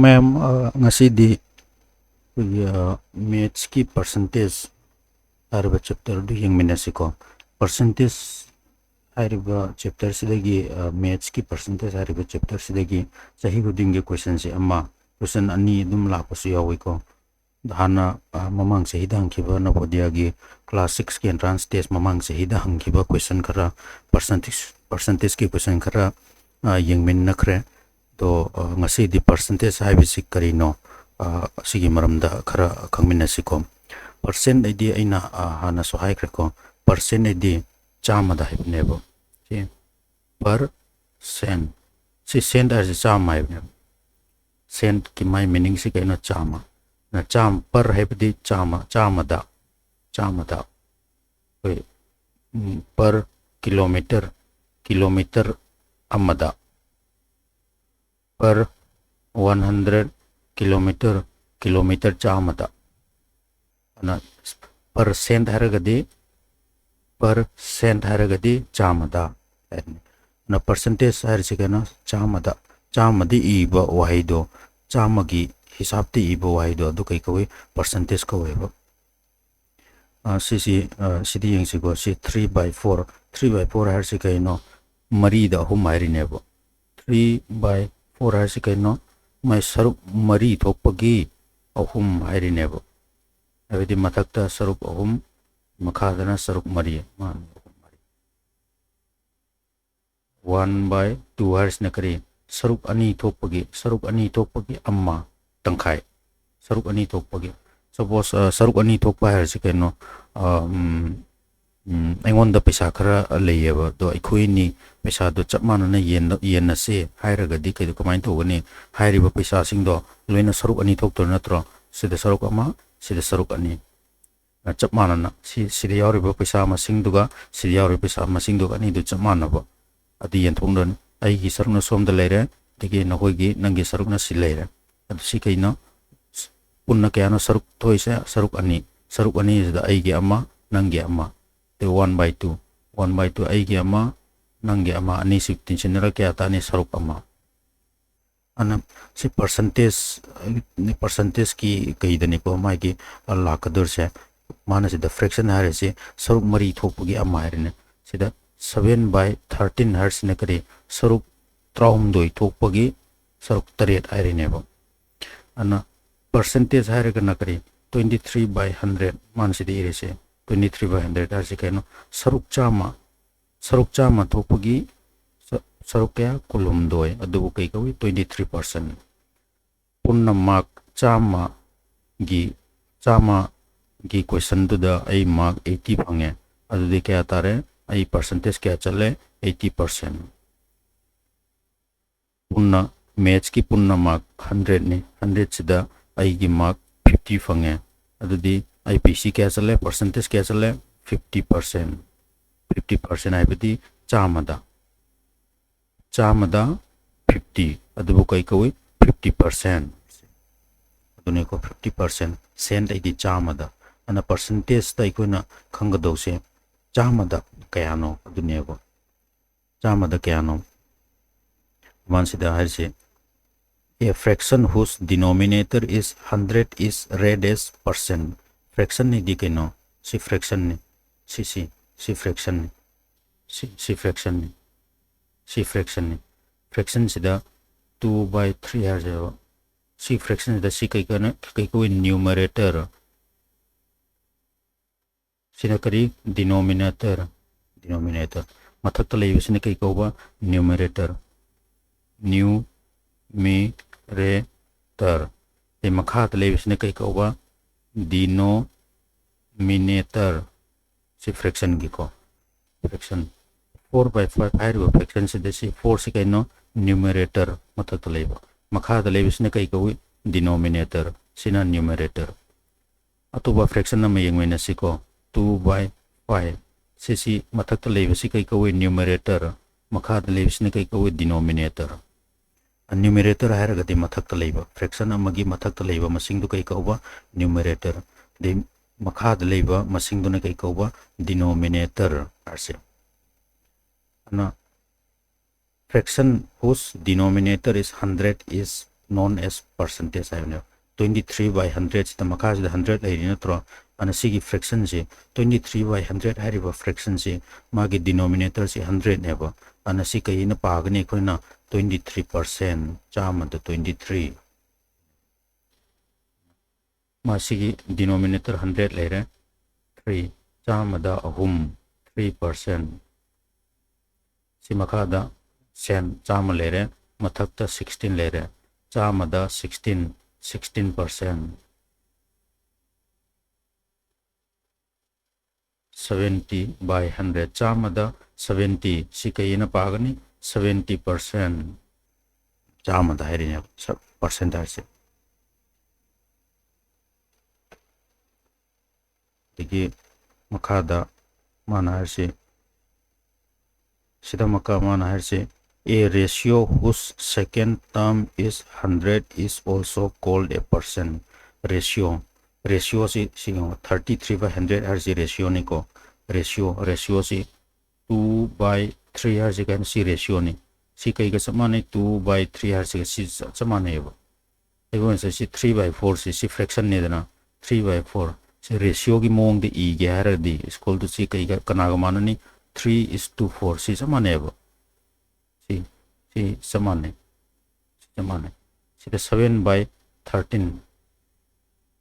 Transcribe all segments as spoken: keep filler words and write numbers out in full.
ꯃꯌꯥꯝ, ꯑ, ꯉꯁꯤꯗꯤ ꯑꯩꯈꯣꯏꯒꯤ, ꯑ, mathsꯀꯤ percentage ꯍꯥꯏꯔꯤꯕ chapterꯗꯨ ꯌꯦꯡꯃꯤꯟꯅꯁꯤꯀꯣ꯫ Percentage ꯍꯥꯏꯔꯤꯕ chapterꯁꯤꯗꯒꯤ, ꯑ, mathsꯀꯤ percentage ꯍꯥꯏꯔꯤꯕ chapterꯁꯤꯗꯒꯤ ꯆꯍꯤ ꯈꯨꯗꯤꯡꯒꯤ questionꯁꯦ ꯑꯃ, question ꯑꯅꯤ ꯑꯗꯨꯝ ꯂꯥꯛꯄꯁꯨ ꯌꯥꯎꯏꯀꯣ꯫ ꯍꯥꯟꯅ, ꯑ, ꯃꯃꯥꯡ ꯆꯍꯤꯗ ꯍꯪꯈꯤꯕ ꯅꯕꯣꯗꯤꯌꯥꯒꯤ class sixꯀꯤ entrance test ꯃꯃꯥꯡ ꯆꯍꯤꯗ ꯍꯪꯈꯤꯕ question ꯈꯔ, percentage, percentageꯀꯤ question ꯈꯔ, ꯑ, ꯌꯦꯡꯃꯤꯟꯅꯈ꯭ꯔꯦ꯫ ꯑꯗꯣ, ꯑ, ꯉꯁꯤꯗꯤ percentage ꯍꯥꯏꯕꯁꯤ ꯀꯔꯤꯅꯣ? ꯑ, ꯑꯁꯤꯒꯤ ꯃꯔꯝꯗ ꯈꯔ ꯈꯪꯃꯤꯟꯅꯁꯤꯀꯣ꯫ Percent ꯍꯥꯏꯗꯤ ꯑꯩꯅ, ꯑ, ꯍꯥꯟꯅꯁꯨ ꯍꯥꯏꯈ꯭ꯔꯦꯀꯣ, percent ꯍꯥꯏꯗꯤ ꯆꯥꯝꯃꯗ ꯍꯥꯏꯕꯅꯦꯕ꯫ ꯁꯤ per cent, ꯁꯤ cent ꯍꯥꯏꯔꯤꯁꯤ ꯆꯥꯝꯃ ꯍꯥꯏꯕꯅꯦꯕ꯫ Centꯀꯤ ꯃꯥꯏ meaningꯁꯤ ꯀꯩꯅꯣ? ꯆꯥꯝꯃ꯫ ꯅ ꯆꯥꯝ-, per ꯍꯥꯏꯕꯗꯤ ꯆꯥꯝꯃ, ꯆꯥꯝꯃꯗ, ꯆꯥꯝꯃꯗ꯫ ꯑꯩꯈꯣꯏ, ꯎꯝ, per kilometer, kilometer ꯑꯃꯗ, per one hundred kilometer, kilometer ꯆꯥꯝꯃꯗ꯫ ꯑꯗꯨꯅ per cent ꯍꯥꯏꯔꯒꯗꯤ, per cent ꯍꯥꯏꯔꯒꯗꯤ ꯆꯥꯝꯃꯗ ꯍꯥꯏꯔꯅꯤ꯫ ꯑꯗꯨꯅ percentage ꯍꯥꯏꯔꯤꯁꯤ ꯀꯩꯅꯣ? ꯆꯥꯝꯃꯗ, ꯆꯥꯝꯃꯗꯤ ꯏꯕ ꯋꯥꯍꯩꯗꯣ, ꯆꯥꯝꯃꯒꯤ ꯍꯤꯁꯥꯞꯇ ꯏꯕ ꯋꯥꯍꯩꯗꯣ ꯑꯗꯨ ꯀꯩ ꯀꯧꯏ? Percentage ꯀꯧꯋꯦꯕ꯫ ꯑ, ꯁꯤꯁꯤ, ꯑ, ꯁꯤꯗꯤ ꯌꯦꯡꯁꯤꯀꯣ꯫ ꯁꯤ three by four, three by four ꯍꯥꯏꯔꯤꯁꯤ ꯀꯩꯅꯣ? ꯃꯔꯤꯗ ꯑꯍꯨꯝ ꯍꯥꯏꯔꯤꯅꯦꯕ꯫ Three by four ꯍꯥꯏꯔꯤꯁꯤ ꯀꯩꯅꯣ? ꯃꯥꯏ ꯁꯔꯨꯛ ꯃꯔꯤ ꯊꯣꯛꯄꯒꯤ ꯑꯍꯨꯝ ꯍꯥꯏꯔꯤꯅꯦꯕ꯫ ꯍꯥꯏꯕꯗꯤ ꯃꯊꯛꯇ ꯁꯔꯨꯛ ꯑꯍꯨꯝ, ꯃꯈꯥꯗꯅ ꯁꯔꯨꯛ ꯃꯔꯤ꯫ ꯑꯃ, ꯑꯅꯤ, ꯑꯍꯨꯝ, ꯃꯔꯤ꯫ One by two ꯍꯥꯏꯔꯤꯁꯤꯅ ꯀꯔꯤ? ꯁꯔꯨꯛ ꯑꯅꯤ ꯊꯣꯛꯄꯒꯤ, ꯁꯔꯨꯛ ꯑꯅꯤ ꯊꯣꯛꯄꯒꯤ ꯑꯃ, ꯇꯪꯈꯥꯏ꯫ ꯁꯔꯨꯛ ꯑꯅꯤ ꯊꯣꯛꯄꯒꯤ꯫ Suppose, ꯑ, ꯁꯔꯨꯛ ꯑꯅꯤ ꯊꯣꯛꯄ ꯍꯥꯏꯔꯤꯁꯤ ꯀꯩꯅꯣ? ꯑ, ꯎꯝ, ꯎꯝ, ꯑꯩꯉꯣꯟꯗ ꯄꯩꯁꯥ ꯈꯔ ꯂꯩꯌꯦꯕ, ꯑꯗꯣ ꯑꯩꯈꯣꯏꯅꯤ ꯄꯩꯁꯥꯗꯣ ꯆꯞ ꯃꯥꯟꯅꯅ ꯌꯦꯟꯅ-, ꯌꯦꯟꯅꯁꯦ ꯍꯥꯏꯔꯒꯗꯤ ꯀꯩꯗꯣ, ꯀꯃꯥꯏꯅ ꯇꯧꯒꯅꯤ? ꯍꯥꯏꯔꯤꯕ ꯄꯩꯁꯥꯁꯤꯡꯗꯣ ꯂꯣꯏꯅ ꯁꯔꯨꯛ ꯑꯅꯤ ꯊꯣꯛꯇꯣꯏ ꯅꯠꯇ꯭ꯔꯣ? ꯁꯤꯗ ꯁꯔꯨꯛ ꯑꯃ, ꯁꯤꯗ ꯁꯔꯨꯛ ꯑꯅꯤ꯫ ꯑ, ꯆꯞ ꯃꯥꯟꯅꯅ ꯁꯤ, ꯁꯤꯗ ꯌꯥꯎꯔꯤꯕ ꯄꯩꯁꯥ ꯃꯁꯤꯡꯗꯨꯒ ꯁꯤꯗ ꯌꯥꯎꯔꯤꯕ ꯄꯩꯁꯥ ꯃꯁꯤꯡꯗꯨꯒ ꯑꯅꯤꯗꯨ ꯆꯞ ꯃꯥꯟꯅꯕ꯫ ꯑꯗꯨ ꯌꯦꯟꯊꯣꯛꯅꯔꯅꯤ꯫ ꯑꯩꯒꯤ ꯁꯔꯨꯛꯅ ꯁꯣꯝꯗ ꯂꯩꯔꯦ, ꯑꯗꯒꯤ ꯅꯈꯣꯏꯒꯤ, ꯅꯪꯒꯤ ꯁꯔꯨꯛꯅ ꯁꯤ ꯂꯩꯔꯦ꯫ ꯑꯗꯨ ꯁꯤ ꯀꯩꯅꯣ? ꯄꯨꯟꯅ ꯀꯌꯥꯅꯣ ꯁꯔꯨꯛ ꯊꯣꯛꯏꯁꯦ? ꯁꯔꯨꯛ ꯑꯅꯤ꯫ ꯁꯔꯨꯛ ꯑꯅꯤꯁꯤꯗ ꯑꯩꯒꯤ ꯑꯃ, ꯅꯪꯒꯤ ꯑꯃ꯫ ꯑꯗꯩ one by two꯫ One by two ꯑꯩꯒꯤ ꯑꯃ, ꯅꯪꯒꯤ ꯑꯃ꯫ ꯑꯅꯤꯁꯤ ꯇꯤꯟꯁꯤꯟꯅꯔꯒ ꯀꯌꯥ ꯇꯥꯅꯤ? ꯁꯔꯨꯛ ꯑꯃ꯫ ꯑꯅ ꯁꯤ percentage, percentageꯀꯤ ꯀꯩꯗꯅꯤꯀꯣ ꯃꯥꯒꯤ ꯂꯥꯛꯀꯗꯣꯏꯁꯦ꯫ ꯃꯥꯅ ꯁꯤꯗ fraction ꯍꯥꯏꯔꯤꯁꯤ ꯁꯔꯨꯛ ꯃꯔꯤ ꯊꯣꯛꯄꯒꯤ ꯑꯃ ꯍꯥꯏꯔꯦꯅꯦ꯫ ꯁꯤꯗ seven by thirteen ꯍꯥꯏꯔꯤꯁꯤꯅ ꯀꯔꯤ? ꯁꯔꯨꯛ ꯇꯔꯥꯍꯨꯝꯗꯣꯏ ꯊꯣꯛꯄꯒꯤ ꯁꯔꯨꯛ ꯇꯔꯦꯠ ꯍꯥꯏꯔꯤꯅꯦꯕ꯫ ꯑꯅ percentage ꯍꯥꯏꯔꯒꯅ ꯀꯔꯤ? Twenty three by hundred꯫ ꯃꯥꯅ ꯁꯤꯗ ꯏꯔꯤꯁꯦ twenty three by hundred ꯍꯥꯏꯔꯤꯁꯤ ꯀꯩꯅꯣ? ꯁꯔꯨꯛ ꯆꯥꯝꯃ, ꯁꯔꯨꯛ ꯆꯥꯝꯃ ꯊꯣꯛꯄꯒꯤ ꯁ-, ꯁꯔꯨꯛ ꯀꯌꯥ? ꯀꯨꯟꯍꯨꯝꯗꯣꯏ꯫ ꯑꯗꯨꯕꯨ ꯀꯩ ꯀꯧꯏ? Twenty three percent꯫ ꯄꯨꯟꯅ mark ꯆꯥꯝꯃꯒꯤ, ꯆꯥꯝꯃꯒꯤ questionꯗꯨꯗ ꯑꯩ mark eighty ꯐꯪꯉꯦ꯫ ꯑꯗꯨꯗꯤ ꯀꯌꯥ ꯇꯥꯔꯦ? ꯑꯩ percentage ꯀꯌꯥ ꯆꯠꯂꯦ? Eighty percent꯫ ꯄꯨꯟꯅ, mathsꯀꯤ ꯄꯨꯟꯅ mark hundredꯅꯤ꯫ Hundredꯁꯤꯗ ꯑꯩꯒꯤ mark fifty ꯐꯪꯉꯦ꯫ ꯑꯗꯨꯗꯤ ꯑꯩ P C ꯀꯌꯥ ꯆꯠꯂꯦ? Percentage ꯀꯌꯥ ꯆꯠꯂꯦ? Fifty percent꯫ Fifty percent ꯍꯥꯏꯕꯗꯤ ꯆꯥꯝꯃꯗ, ꯆꯥꯝꯃꯗ fifty꯫ ꯑꯗꯨꯕꯨ ꯀꯩ ꯀꯧꯏ? Fifty percent꯫ ꯑꯗꯨꯅꯤꯀꯣ, fifty percent꯫ Cent ꯑꯩꯗꯤ ꯆꯥꯝꯃꯗ꯫ ꯑꯗꯨꯅ percentageꯇ ꯑꯩꯈꯣꯏꯅ ꯈꯪꯒꯗꯧꯁꯦ ꯆꯥꯝꯃꯗ ꯀꯌꯥꯅꯣ ꯑꯗꯨꯅꯦꯕ꯫ ꯆꯥꯝꯃꯗ ꯀꯌꯥꯅꯣ? ꯃꯥꯟꯁꯤꯗ ꯍꯥꯏꯔꯤꯁꯦ, "A fraction whose denominator is hundred is read as percent." Fractionꯅꯤꯗꯤ ꯀꯩꯅꯣ? ꯁꯤ fractionꯅꯤ꯫ ꯁꯤ, ꯁꯤ, ꯁꯤ fractionꯅꯤ꯫ ꯁꯤ, ꯁꯤ fractionꯅꯤ꯫ ꯁꯤ fractionꯅꯤ꯫ Fractionꯁꯤꯗ two by three ꯍꯥꯏꯔꯁꯦꯕ꯫ ꯁꯤ fractionꯁꯤꯗ ꯁꯤ ꯀꯩ ꯀꯧꯅ-, ꯀꯩ ꯀꯧꯏ? Numerator꯫ ꯁꯤꯅ ꯀꯔꯤ? Denominator꯫ Denominator꯫ ꯃꯊꯛꯇ ꯂꯩꯕꯁꯤꯅ ꯀꯩ ꯀꯧꯕ? Numerator꯫ Numerator꯫ ꯑꯗꯩ ꯃꯈꯥꯗ ꯂꯩꯕꯁꯤꯅ ꯀꯩ ꯀꯧꯕ? Denominator꯫ ꯁꯤ fractionꯒꯤꯀꯣ꯫ Fraction꯫ Four by five ꯍꯥꯏꯔꯤꯕ fractionꯁꯤꯗ ꯁꯤ fourꯁꯤ ꯀꯩꯅꯣ? Numerator ꯃꯊꯛꯇ ꯂꯩꯕ꯫ ꯃꯈꯥꯗ ꯂꯩꯕꯁꯤꯅ ꯀꯩ ꯀꯧꯏ? Denominator꯫ ꯁꯤꯅ numerator꯫ ꯑꯇꯣꯞꯄ fraction ꯑꯃ ꯌꯦꯡꯃꯤꯟꯅꯁꯤꯀꯣ꯫ Two by five꯫ ꯁꯤꯁꯤ ꯃꯊꯛꯇ ꯂꯩꯕꯁꯤ ꯀꯩ ꯀꯧꯏ? Numerator꯫ ꯃꯈꯥꯗ ꯂꯩꯕꯁꯤꯅ ꯀꯩ ꯀꯧꯏ? Denominator꯫ Numerator ꯍꯥꯏꯔꯒꯗꯤ ꯃꯊꯛꯇ ꯂꯩꯕ, fraction ꯑꯃꯒꯤ ꯃꯊꯛꯇ ꯂꯩꯕ ꯃꯁꯤꯡꯗꯨ ꯀꯩ ꯀꯧꯕ? Numerator꯫ ꯑꯗꯩ ꯃꯈꯥꯗ ꯂꯩꯕ ꯃꯁꯤꯡꯗꯨꯅ ꯀꯩ ꯀꯧꯕ? Denominator ꯍꯥꯏꯔꯁꯦ꯫ ꯑꯗꯨꯅ Fraction whose denominator is hundred is known as percentage ꯍꯥꯏꯕꯅꯦꯕ. Twenty three by hundred ꯁꯤꯗ ꯃꯈꯥꯁꯤꯗ hundred ꯂꯩꯔꯤ ꯅꯠꯇ꯭ꯔꯣ? ꯑꯗꯨꯅ ꯁꯤꯒꯤ fraction ꯁꯤ, twenty three by hundred ꯍꯥꯏꯔꯤꯕ fraction ꯁꯤ, ꯃꯥꯒꯤ denominator ꯁꯤ hundred ꯅꯦꯕ꯫ ꯑꯗꯨꯅ ꯁꯤ ꯀꯩꯅ ꯄꯥꯒꯅꯤ? ꯑꯩꯈꯣꯏꯅ twenty three percent, ꯆꯥꯝꯃꯗ twenty three꯫ ꯃꯁꯤꯒꯤ denominator hundred ꯂꯩꯔꯦ, three, ꯆꯥꯝꯃꯗ ꯑꯍꯨꯝ, three percent꯫ ꯁꯤ ꯃꯈꯥꯗ ꯁꯦꯟ ꯆꯥꯝꯃ ꯂꯩꯔꯦ, ꯃꯊꯛꯇ sixteen ꯂꯩꯔꯦ, ꯆꯥꯝꯃꯗ sixteen, sixteen percent꯫ Seventy by hundred, ꯆꯥꯝꯃꯗ seventy, ꯁꯤ ꯀꯩꯅ ꯄꯥꯒꯅꯤ? Seventy percent꯫ ꯆꯥꯝꯃꯗ ꯍꯥꯏꯔꯤꯅꯦ, ꯁ-, percent ꯍꯥꯏꯔꯤꯁꯦ꯫ ꯑꯗꯒꯤ ꯃꯈꯥꯗ ꯃꯥꯅ ꯍꯥꯏꯔꯤꯁꯤ, ꯁꯤꯗ ꯑꯃꯨꯛꯀ ꯃꯥꯅ ꯍꯥꯏꯔꯤꯁꯤ, "A ratio whose second term is hundred is also called a percent ratio." Ratio ꯁꯤ, ꯁꯤ ꯌꯦꯡꯉꯣ, thirty three by hundred ꯍꯥꯏꯔꯤꯁꯤ ratio ꯅꯤꯀꯣ꯫ Ratio, ratio ꯁꯤ two by three ꯍꯥꯏꯔꯤꯁꯤ ꯀꯩꯅꯣ? ꯁꯤ ratio ꯅꯤ꯫ ꯁꯤ ꯀꯩꯒ ꯆꯞ ꯃꯥꯟꯅꯩ? Two by three ꯍꯥꯏꯔꯤꯁꯤꯒ ꯁꯤ ꯆꯞ, ꯆꯞ ꯃꯥꯟꯅꯩꯌꯦꯕ꯫ ꯑꯩꯈꯣꯏ ꯉꯁꯥꯏ ꯁꯤ three by four ꯁꯤ, ꯁꯤ fraction ꯅꯤꯗꯅ, three by four ꯁꯤ ratio ꯒꯤ ꯃꯑꯣꯡꯗ ꯏꯒꯦ ꯍꯥꯏꯔꯒꯗꯤ, equal to ꯁꯤ ꯀꯩꯒ, ꯀꯅꯥꯒ ꯃꯥꯟꯅꯅꯤ? Three is to four, ꯁꯤ ꯆꯞ ꯃꯥꯟꯅꯩꯌꯦꯕ꯫ ꯁꯤ, ꯁꯤ ꯆꯞ ꯃꯥꯟꯅꯩ꯫ ꯁꯤ ꯆꯞ ꯃꯥꯟꯅꯩ꯫ ꯁꯤꯗ seven by thirteen꯫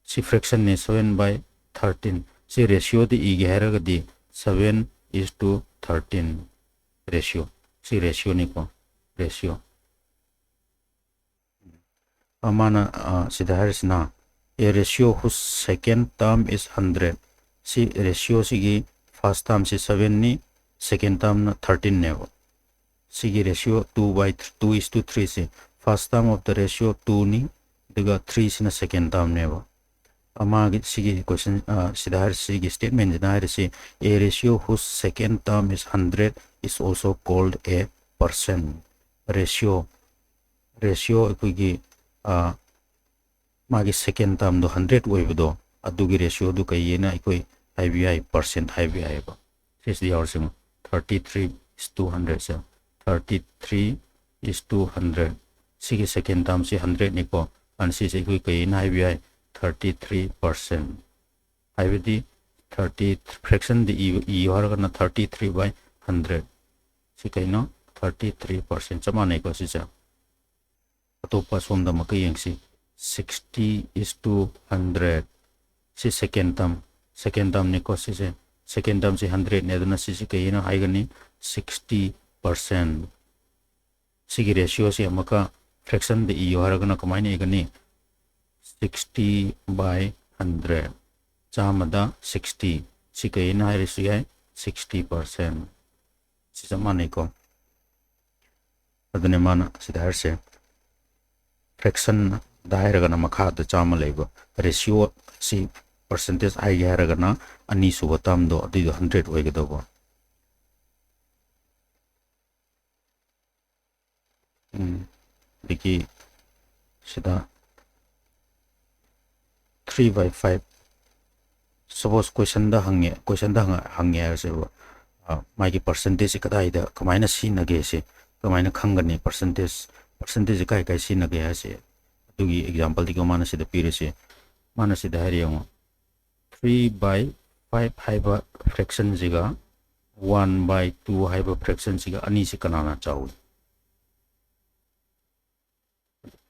ꯁꯤ fraction ꯅꯤ, seven by thirteen꯫ ꯁꯤ ratio ꯗ ꯏꯒꯦ ꯍꯥꯏꯔꯒꯗꯤ, seven is to thirteen ratio꯫ ꯁꯤ ratio ꯅꯤꯀꯣ, ratio꯫ ꯑ, ꯃꯥꯅ, ꯑ, ꯁꯤꯗ ꯍꯥꯏꯔꯤꯁꯤꯅ, "A ratio whose second term is hundred"꯫ ꯁꯤ ratio ꯁꯤꯒꯤ first term ꯁꯤ seven ꯅꯤ, second term ꯅ thirteen ꯅꯦꯕ꯫ ꯁꯤꯒꯤ ratio two by th-, two is to three ꯁꯤ first term of the ratio two ꯅꯤ, ꯑꯗꯨꯒ three ꯁꯤꯅ second term ꯅꯦꯕ꯫ ꯑ, ꯃꯥꯒꯤ ꯁꯤꯒꯤ question, ꯑ, ꯁꯤꯗ ꯍꯥꯏꯔꯤ, ꯁꯤꯒꯤ statement ꯁꯤꯗ ꯍꯥꯏꯔꯤꯁꯤ, "A ratio whose second term is hundred is also called a percent ratio"꯫ Ratio ꯑꯩꯈꯣꯏꯒꯤ, ꯑ, ꯃꯥꯒꯤ second term ꯗꯣ hundred ꯑꯣꯏꯕꯗꯣ, ꯑꯗꯨꯒꯤ ratio ꯗꯨ ꯀꯩ ꯍꯥꯏꯅ ꯑꯩꯈꯣꯏ ꯍꯥꯏꯕ ꯌꯥꯏ? Percent ꯍꯥꯏꯕ ꯌꯥꯏꯑꯕ꯫ ꯁꯤꯁꯤꯗ ꯌꯥꯎꯔꯤꯁꯦ ꯌꯦꯡꯉꯣ, thirty three is to hundred say, thirty three is to hundred. ꯁꯤꯒꯤ second termꯁꯤ hundredꯅꯤꯀꯣ꯫ ꯑꯗꯨꯅ ꯁꯤꯁꯦ ꯑꯩꯈꯣꯏ ꯀꯩꯅ ꯍꯥꯏꯕ ꯌꯥꯏ? Thirty three percent꯫ ꯍꯥꯏꯕꯗꯤ thirty, fractionꯗ ꯏꯌꯨ, ꯏꯌꯨ ꯍꯥꯏꯔꯒꯅ thirty three by hundred꯫ ꯁꯤ ꯀꯩꯅꯣ? Thirty three percent꯫ ꯆꯞ ꯃꯥꯟꯅꯩꯀꯣ ꯁꯤꯁꯦ꯫ ꯑꯇꯣꯞꯄ ꯁꯣꯝꯗ ꯑꯃꯨꯛꯀ ꯌꯦꯡꯁꯤ꯫ Sixty is to hundred꯫ ꯁꯤ second term, second termꯅꯤꯀꯣ ꯁꯤꯁꯦ꯫ Second termꯁꯤ hundredꯅꯦ, ꯑꯗꯨꯅ ꯁꯤꯁꯤ ꯀꯩꯅꯣ ꯍꯥꯏꯒꯅꯤ? Sixty percent꯫ ꯁꯤꯒꯤ ratioꯁꯤ ꯑꯃꯨꯛꯀ fractionꯗ ꯏꯌꯨ ꯍꯥꯏꯔꯒꯅ ꯀꯃꯥꯏꯅ ꯏꯒꯅꯤ? Sixty by hundred꯫ ꯆꯥꯝꯃꯗ sixty꯫ ꯁꯤ ꯀꯩꯅ ꯍꯥꯏꯔꯁꯨ ꯌꯥꯏ, sixty percent꯫ ꯁꯤ ꯆꯞ ꯃꯥꯟꯅꯩꯀꯣ꯫ ꯑꯗꯨꯅꯦ ꯃꯥꯅ ꯁꯤꯗ ꯍꯥꯏꯔꯤꯁꯦ, fractionꯗ ꯍꯥꯏꯔꯒꯅ ꯃꯈꯥꯗ ꯆꯥꯝꯃ ꯂꯩꯕ, ratioꯁꯤ percentage ꯍꯥꯏꯒꯦ ꯍꯥꯏꯔꯒꯅ ꯑꯅꯤꯁꯨꯕ termꯗꯣ ꯑꯗꯨꯏꯗꯣ hundred ꯑꯣꯏꯒꯗꯧꯕ꯫ ꯎꯝ, ꯑꯗꯒꯤ ꯁꯤꯗ three by five꯫ Suppose questionꯗ ꯍꯪꯉꯦ, questionꯗ ꯍꯪꯉ-, ꯍꯪꯉꯦ ꯍꯥꯏꯔꯁꯦꯕ, ꯑ, ꯃꯥꯒꯤ percentageꯁꯦ ꯀꯗꯥꯏꯗ, ꯀꯃꯥꯏꯅ ꯁꯤꯖꯤꯟꯅꯒꯦ ꯁꯤ, ꯀꯃꯥꯏꯅ ꯈꯪꯒꯅꯤ? Percentage, percentageꯁꯦ ꯀꯥꯏ ꯀꯥꯏ ꯁꯤꯖꯤꯟꯅꯒꯦ ꯍꯥꯏꯁꯦ, ꯑꯗꯨꯒꯤ exampleꯗꯤꯀꯣ ꯃꯥꯅ ꯁꯤꯗ ꯄꯤꯔꯤꯁꯦ꯫ ꯃꯥꯅ ꯁꯤꯗ ꯍꯥꯏꯔꯦ ꯌꯦꯡꯉꯣ, three by five ꯍꯥꯏꯕ fractionꯁꯤꯒ one by two ꯍꯥꯏꯕ fractionꯁꯤꯒ ꯑꯅꯤꯁꯤ ꯀꯅꯥꯅ ꯆꯥꯎꯏ?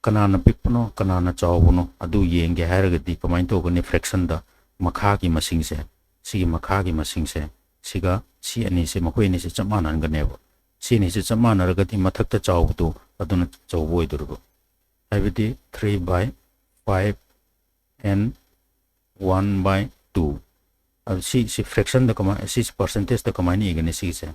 ꯀꯅꯥꯅ ꯄꯤꯛꯄꯅꯣ, ꯀꯅꯥꯅ ꯆꯥꯎꯕꯅꯣ, ꯑꯗꯨ ꯌꯦꯡꯒꯦ ꯍꯥꯏꯔꯒꯗꯤ ꯀꯃꯥꯏꯅ ꯇꯧꯒꯅꯤ? Fractionꯗ ꯃꯈꯥꯒꯤ ꯃꯁꯤꯡꯁꯦ, ꯁꯤꯒꯤ ꯃꯈꯥꯒꯤ ꯃꯁꯤꯡꯁꯦ, ꯁꯤꯒ ꯁꯤ ꯑꯅꯤꯁꯦ, ꯃꯈꯣꯏ ꯑꯅꯤꯁꯦ ꯆꯞ ꯃꯥꯟꯅꯍꯟꯒꯅꯦꯕ꯫ ꯁꯤ ꯑꯅꯤꯁꯦ ꯆꯞ ꯃꯥꯟꯅꯔꯒꯗꯤ ꯃꯊꯛꯇ ꯆꯥꯎꯕꯗꯨ ꯑꯗꯨꯅ ꯑꯆꯧꯕ ꯑꯣꯏꯗꯣꯔꯤꯕ꯫ ꯍꯥꯏꯕꯗꯤ three by five and one by two꯫ ꯑꯗꯨ ꯁꯤ, ꯁꯤ fractionꯗ ꯀꯃꯥꯏ-, ꯁꯤ percentageꯇ ꯀꯃꯥꯏꯅ ꯏꯒꯅꯤ ꯁꯤꯒꯤꯁꯦ?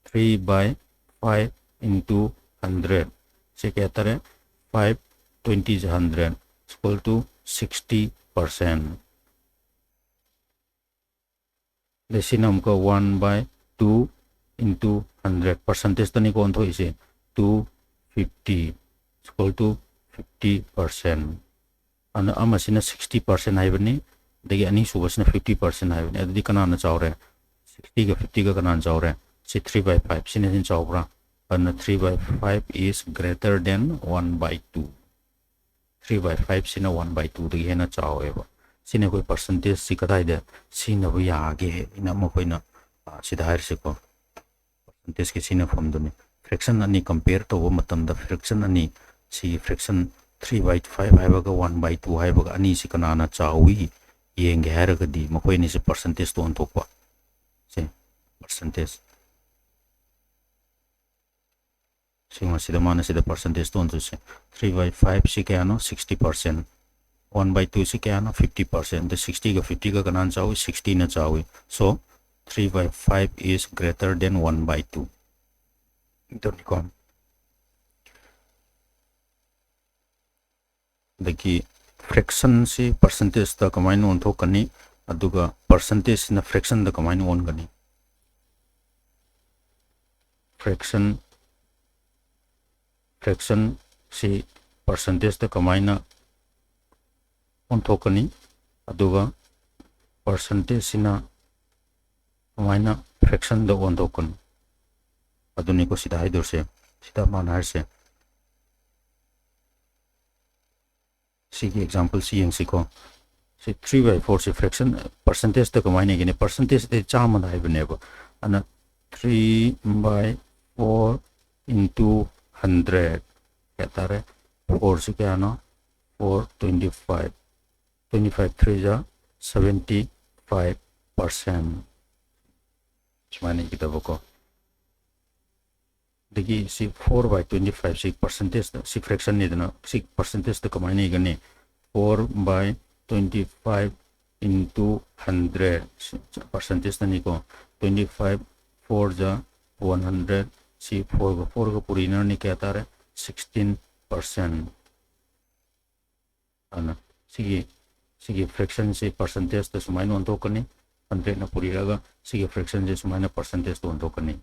Three by five into hundred꯫ ꯁꯤ ꯀꯌꯥ ꯇꯥꯔꯦ? Five twenty is hundred, equal to sixty percent꯫ ꯑꯗꯩ ꯁꯤꯅ ꯑꯃꯨꯛꯀ one by two into hundred, percentageꯇꯅꯤꯀꯣ ꯑꯣꯟꯊꯣꯛꯏꯁꯦ, two fifty, equal to fifty percent꯫ ꯑꯗꯨꯅ ꯑꯃꯁꯤꯅ sixty percent ꯍꯥꯏꯕꯅꯤ, ꯑꯗꯒꯤ ꯑꯅꯤꯁꯨꯕꯁꯤꯅ fifty percent ꯍꯥꯏꯕꯅꯤ꯫ ꯑꯗꯨꯗꯤ ꯀꯅꯥꯅ ꯆꯥꯎꯔꯦ? Sixtyꯒ fiftyꯒ ꯀꯅꯥꯅ ꯆꯥꯎꯔꯦ? ꯁꯤ three by five ꯁꯤꯅ ꯍꯦꯟꯅ ꯆꯥꯎꯕ꯭ꯔꯥ? ꯑꯗꯨꯅ three by five is greater than one by two. Three by five ꯁꯤꯅ one by two ꯗꯒꯤ ꯍꯦꯟꯅ ꯆꯥꯎꯋꯦꯕ꯫ ꯁꯤꯅ ꯑꯩꯈꯣꯏ percentage ꯁꯤ ꯀꯗꯥꯏꯗ ꯁꯤꯖꯤꯟꯅꯕ ꯌꯥꯒꯦ ꯍꯥꯏꯅ ꯃꯈꯣꯏꯅ, ꯑ, ꯁꯤꯗ ꯍꯥꯏꯔꯤꯁꯤꯀꯣ꯫ Percentage ꯀꯤ ꯁꯤꯖꯤꯟꯅꯐꯝꯗꯨꯅꯤ꯫ Fraction ꯑꯅꯤ compare ꯇꯧꯕ ꯃꯇꯝꯗ fraction ꯑꯅꯤ, ꯁꯤꯒꯤ fraction three by five ꯍꯥꯏꯕꯒ one by two ꯍꯥꯏꯕꯒ ꯑꯅꯤꯁꯤ ꯀꯅꯥꯅ ꯆꯥꯎꯏ ꯌꯦꯡꯒꯦ ꯍꯥꯏꯔꯒꯗꯤ ꯃꯈꯣꯏ ꯑꯅꯤꯁꯤ percentage ꯇ ꯑꯣꯟꯊꯣꯛꯄ꯫ ꯁꯦ, percentage꯫ ꯁꯤꯃꯁꯤꯗ ꯃꯥꯅ ꯁꯤꯗ percentage ꯇ ꯑꯣꯟꯊꯣꯛꯁꯦ꯫ Three by five ꯁꯤ ꯀꯌꯥꯅꯣ? Sixty percent꯫ One by two ꯁꯤ ꯀꯌꯥꯅꯣ? Fifty percent꯫ ꯑꯗ sixty ꯒ fifty ꯒ ꯀꯅꯥꯅ ꯆꯥꯎꯏ? Sixty ꯅ ꯆꯥꯎꯏ꯫ So, three by five is greater than one by two꯫ ꯑꯗꯨꯅꯤꯀꯣ꯫ ꯑꯗꯒꯤ fraction ꯁꯤ percentage ꯇ ꯀꯃꯥꯏꯅ ꯑꯣꯟꯊꯣꯛꯀꯅꯤ, ꯑꯗꯨꯒ percentage ꯁꯤꯅ fraction ꯗ ꯀꯃꯥꯏꯅ ꯑꯣꯟꯒꯅꯤ? Fraction, fraction ꯁꯤ percentage ꯇ ꯀꯃꯥꯏꯅ ꯑꯣꯟꯊꯣꯛꯀꯅꯤ, ꯑꯗꯨꯒ percentage ꯁꯤꯅ ꯀꯃꯥꯏꯅ fraction ꯗ ꯑꯣꯟꯊꯣꯛꯀꯅꯤ? ꯑꯗꯨꯅꯤꯀꯣ ꯁꯤꯗ ꯍꯥꯏꯗꯣꯏꯁꯦ, ꯁꯤꯗ ꯃꯥꯅ ꯍꯥꯏꯔꯤꯁꯦ꯫ ꯁꯤꯒꯤ example ꯁꯤ ꯌꯦꯡꯁꯤꯀꯣ꯫ ꯁꯤ three by four ꯁꯤ fraction, percentage ꯇ ꯀꯃꯥꯏꯅ ꯏꯒꯅꯤ? Percentage ꯇ ꯆꯥꯝꯃꯗ ꯍꯥꯏꯕꯅꯦꯕ꯫ ꯑꯗꯨꯅ three by four into hundred ꯀꯌꯥ ꯇꯥꯔꯦ? Four ꯁꯤ ꯀꯌꯥꯅꯣ? Four, twenty five꯫ Twenty five three ꯖ seventy five percent꯫ ꯁꯨꯃꯥꯏꯅ ꯏꯒꯗꯕꯀꯣ꯫ ꯑꯗꯒꯤ ꯁꯤ four by twenty five ꯁꯤ percentage ꯇ, ꯁꯤ fraction ꯅꯤꯗꯅ, ꯁꯤ percentage ꯇ ꯀꯃꯥꯏꯅ ꯏꯒꯅꯤ? Four by twenty five into hundred, percentage ꯇꯅꯤꯀꯣ꯫ Twenty five four ꯖ one hundred, ꯁꯤ four ꯒ four ꯒ ꯄꯨꯔꯤꯅꯔꯅꯤ, ꯀꯌꯥ ꯇꯥꯔꯦ? Sixteen percent꯫ ꯑꯗꯨꯅ ꯁꯤꯒꯤ, ꯁꯤꯒꯤ fraction ꯁꯤ percentage ꯇ ꯁꯨꯃꯥꯏꯅ ꯑꯣꯟꯊꯣꯛꯀꯅꯤ, hundred ꯅ ꯄꯨꯔꯤꯔꯒ ꯁꯤꯒꯤ fraction ꯁꯤ ꯁꯨꯃꯥꯏꯅ percentage ꯇ ꯑꯣꯟꯊꯣꯛꯀꯅꯤ꯫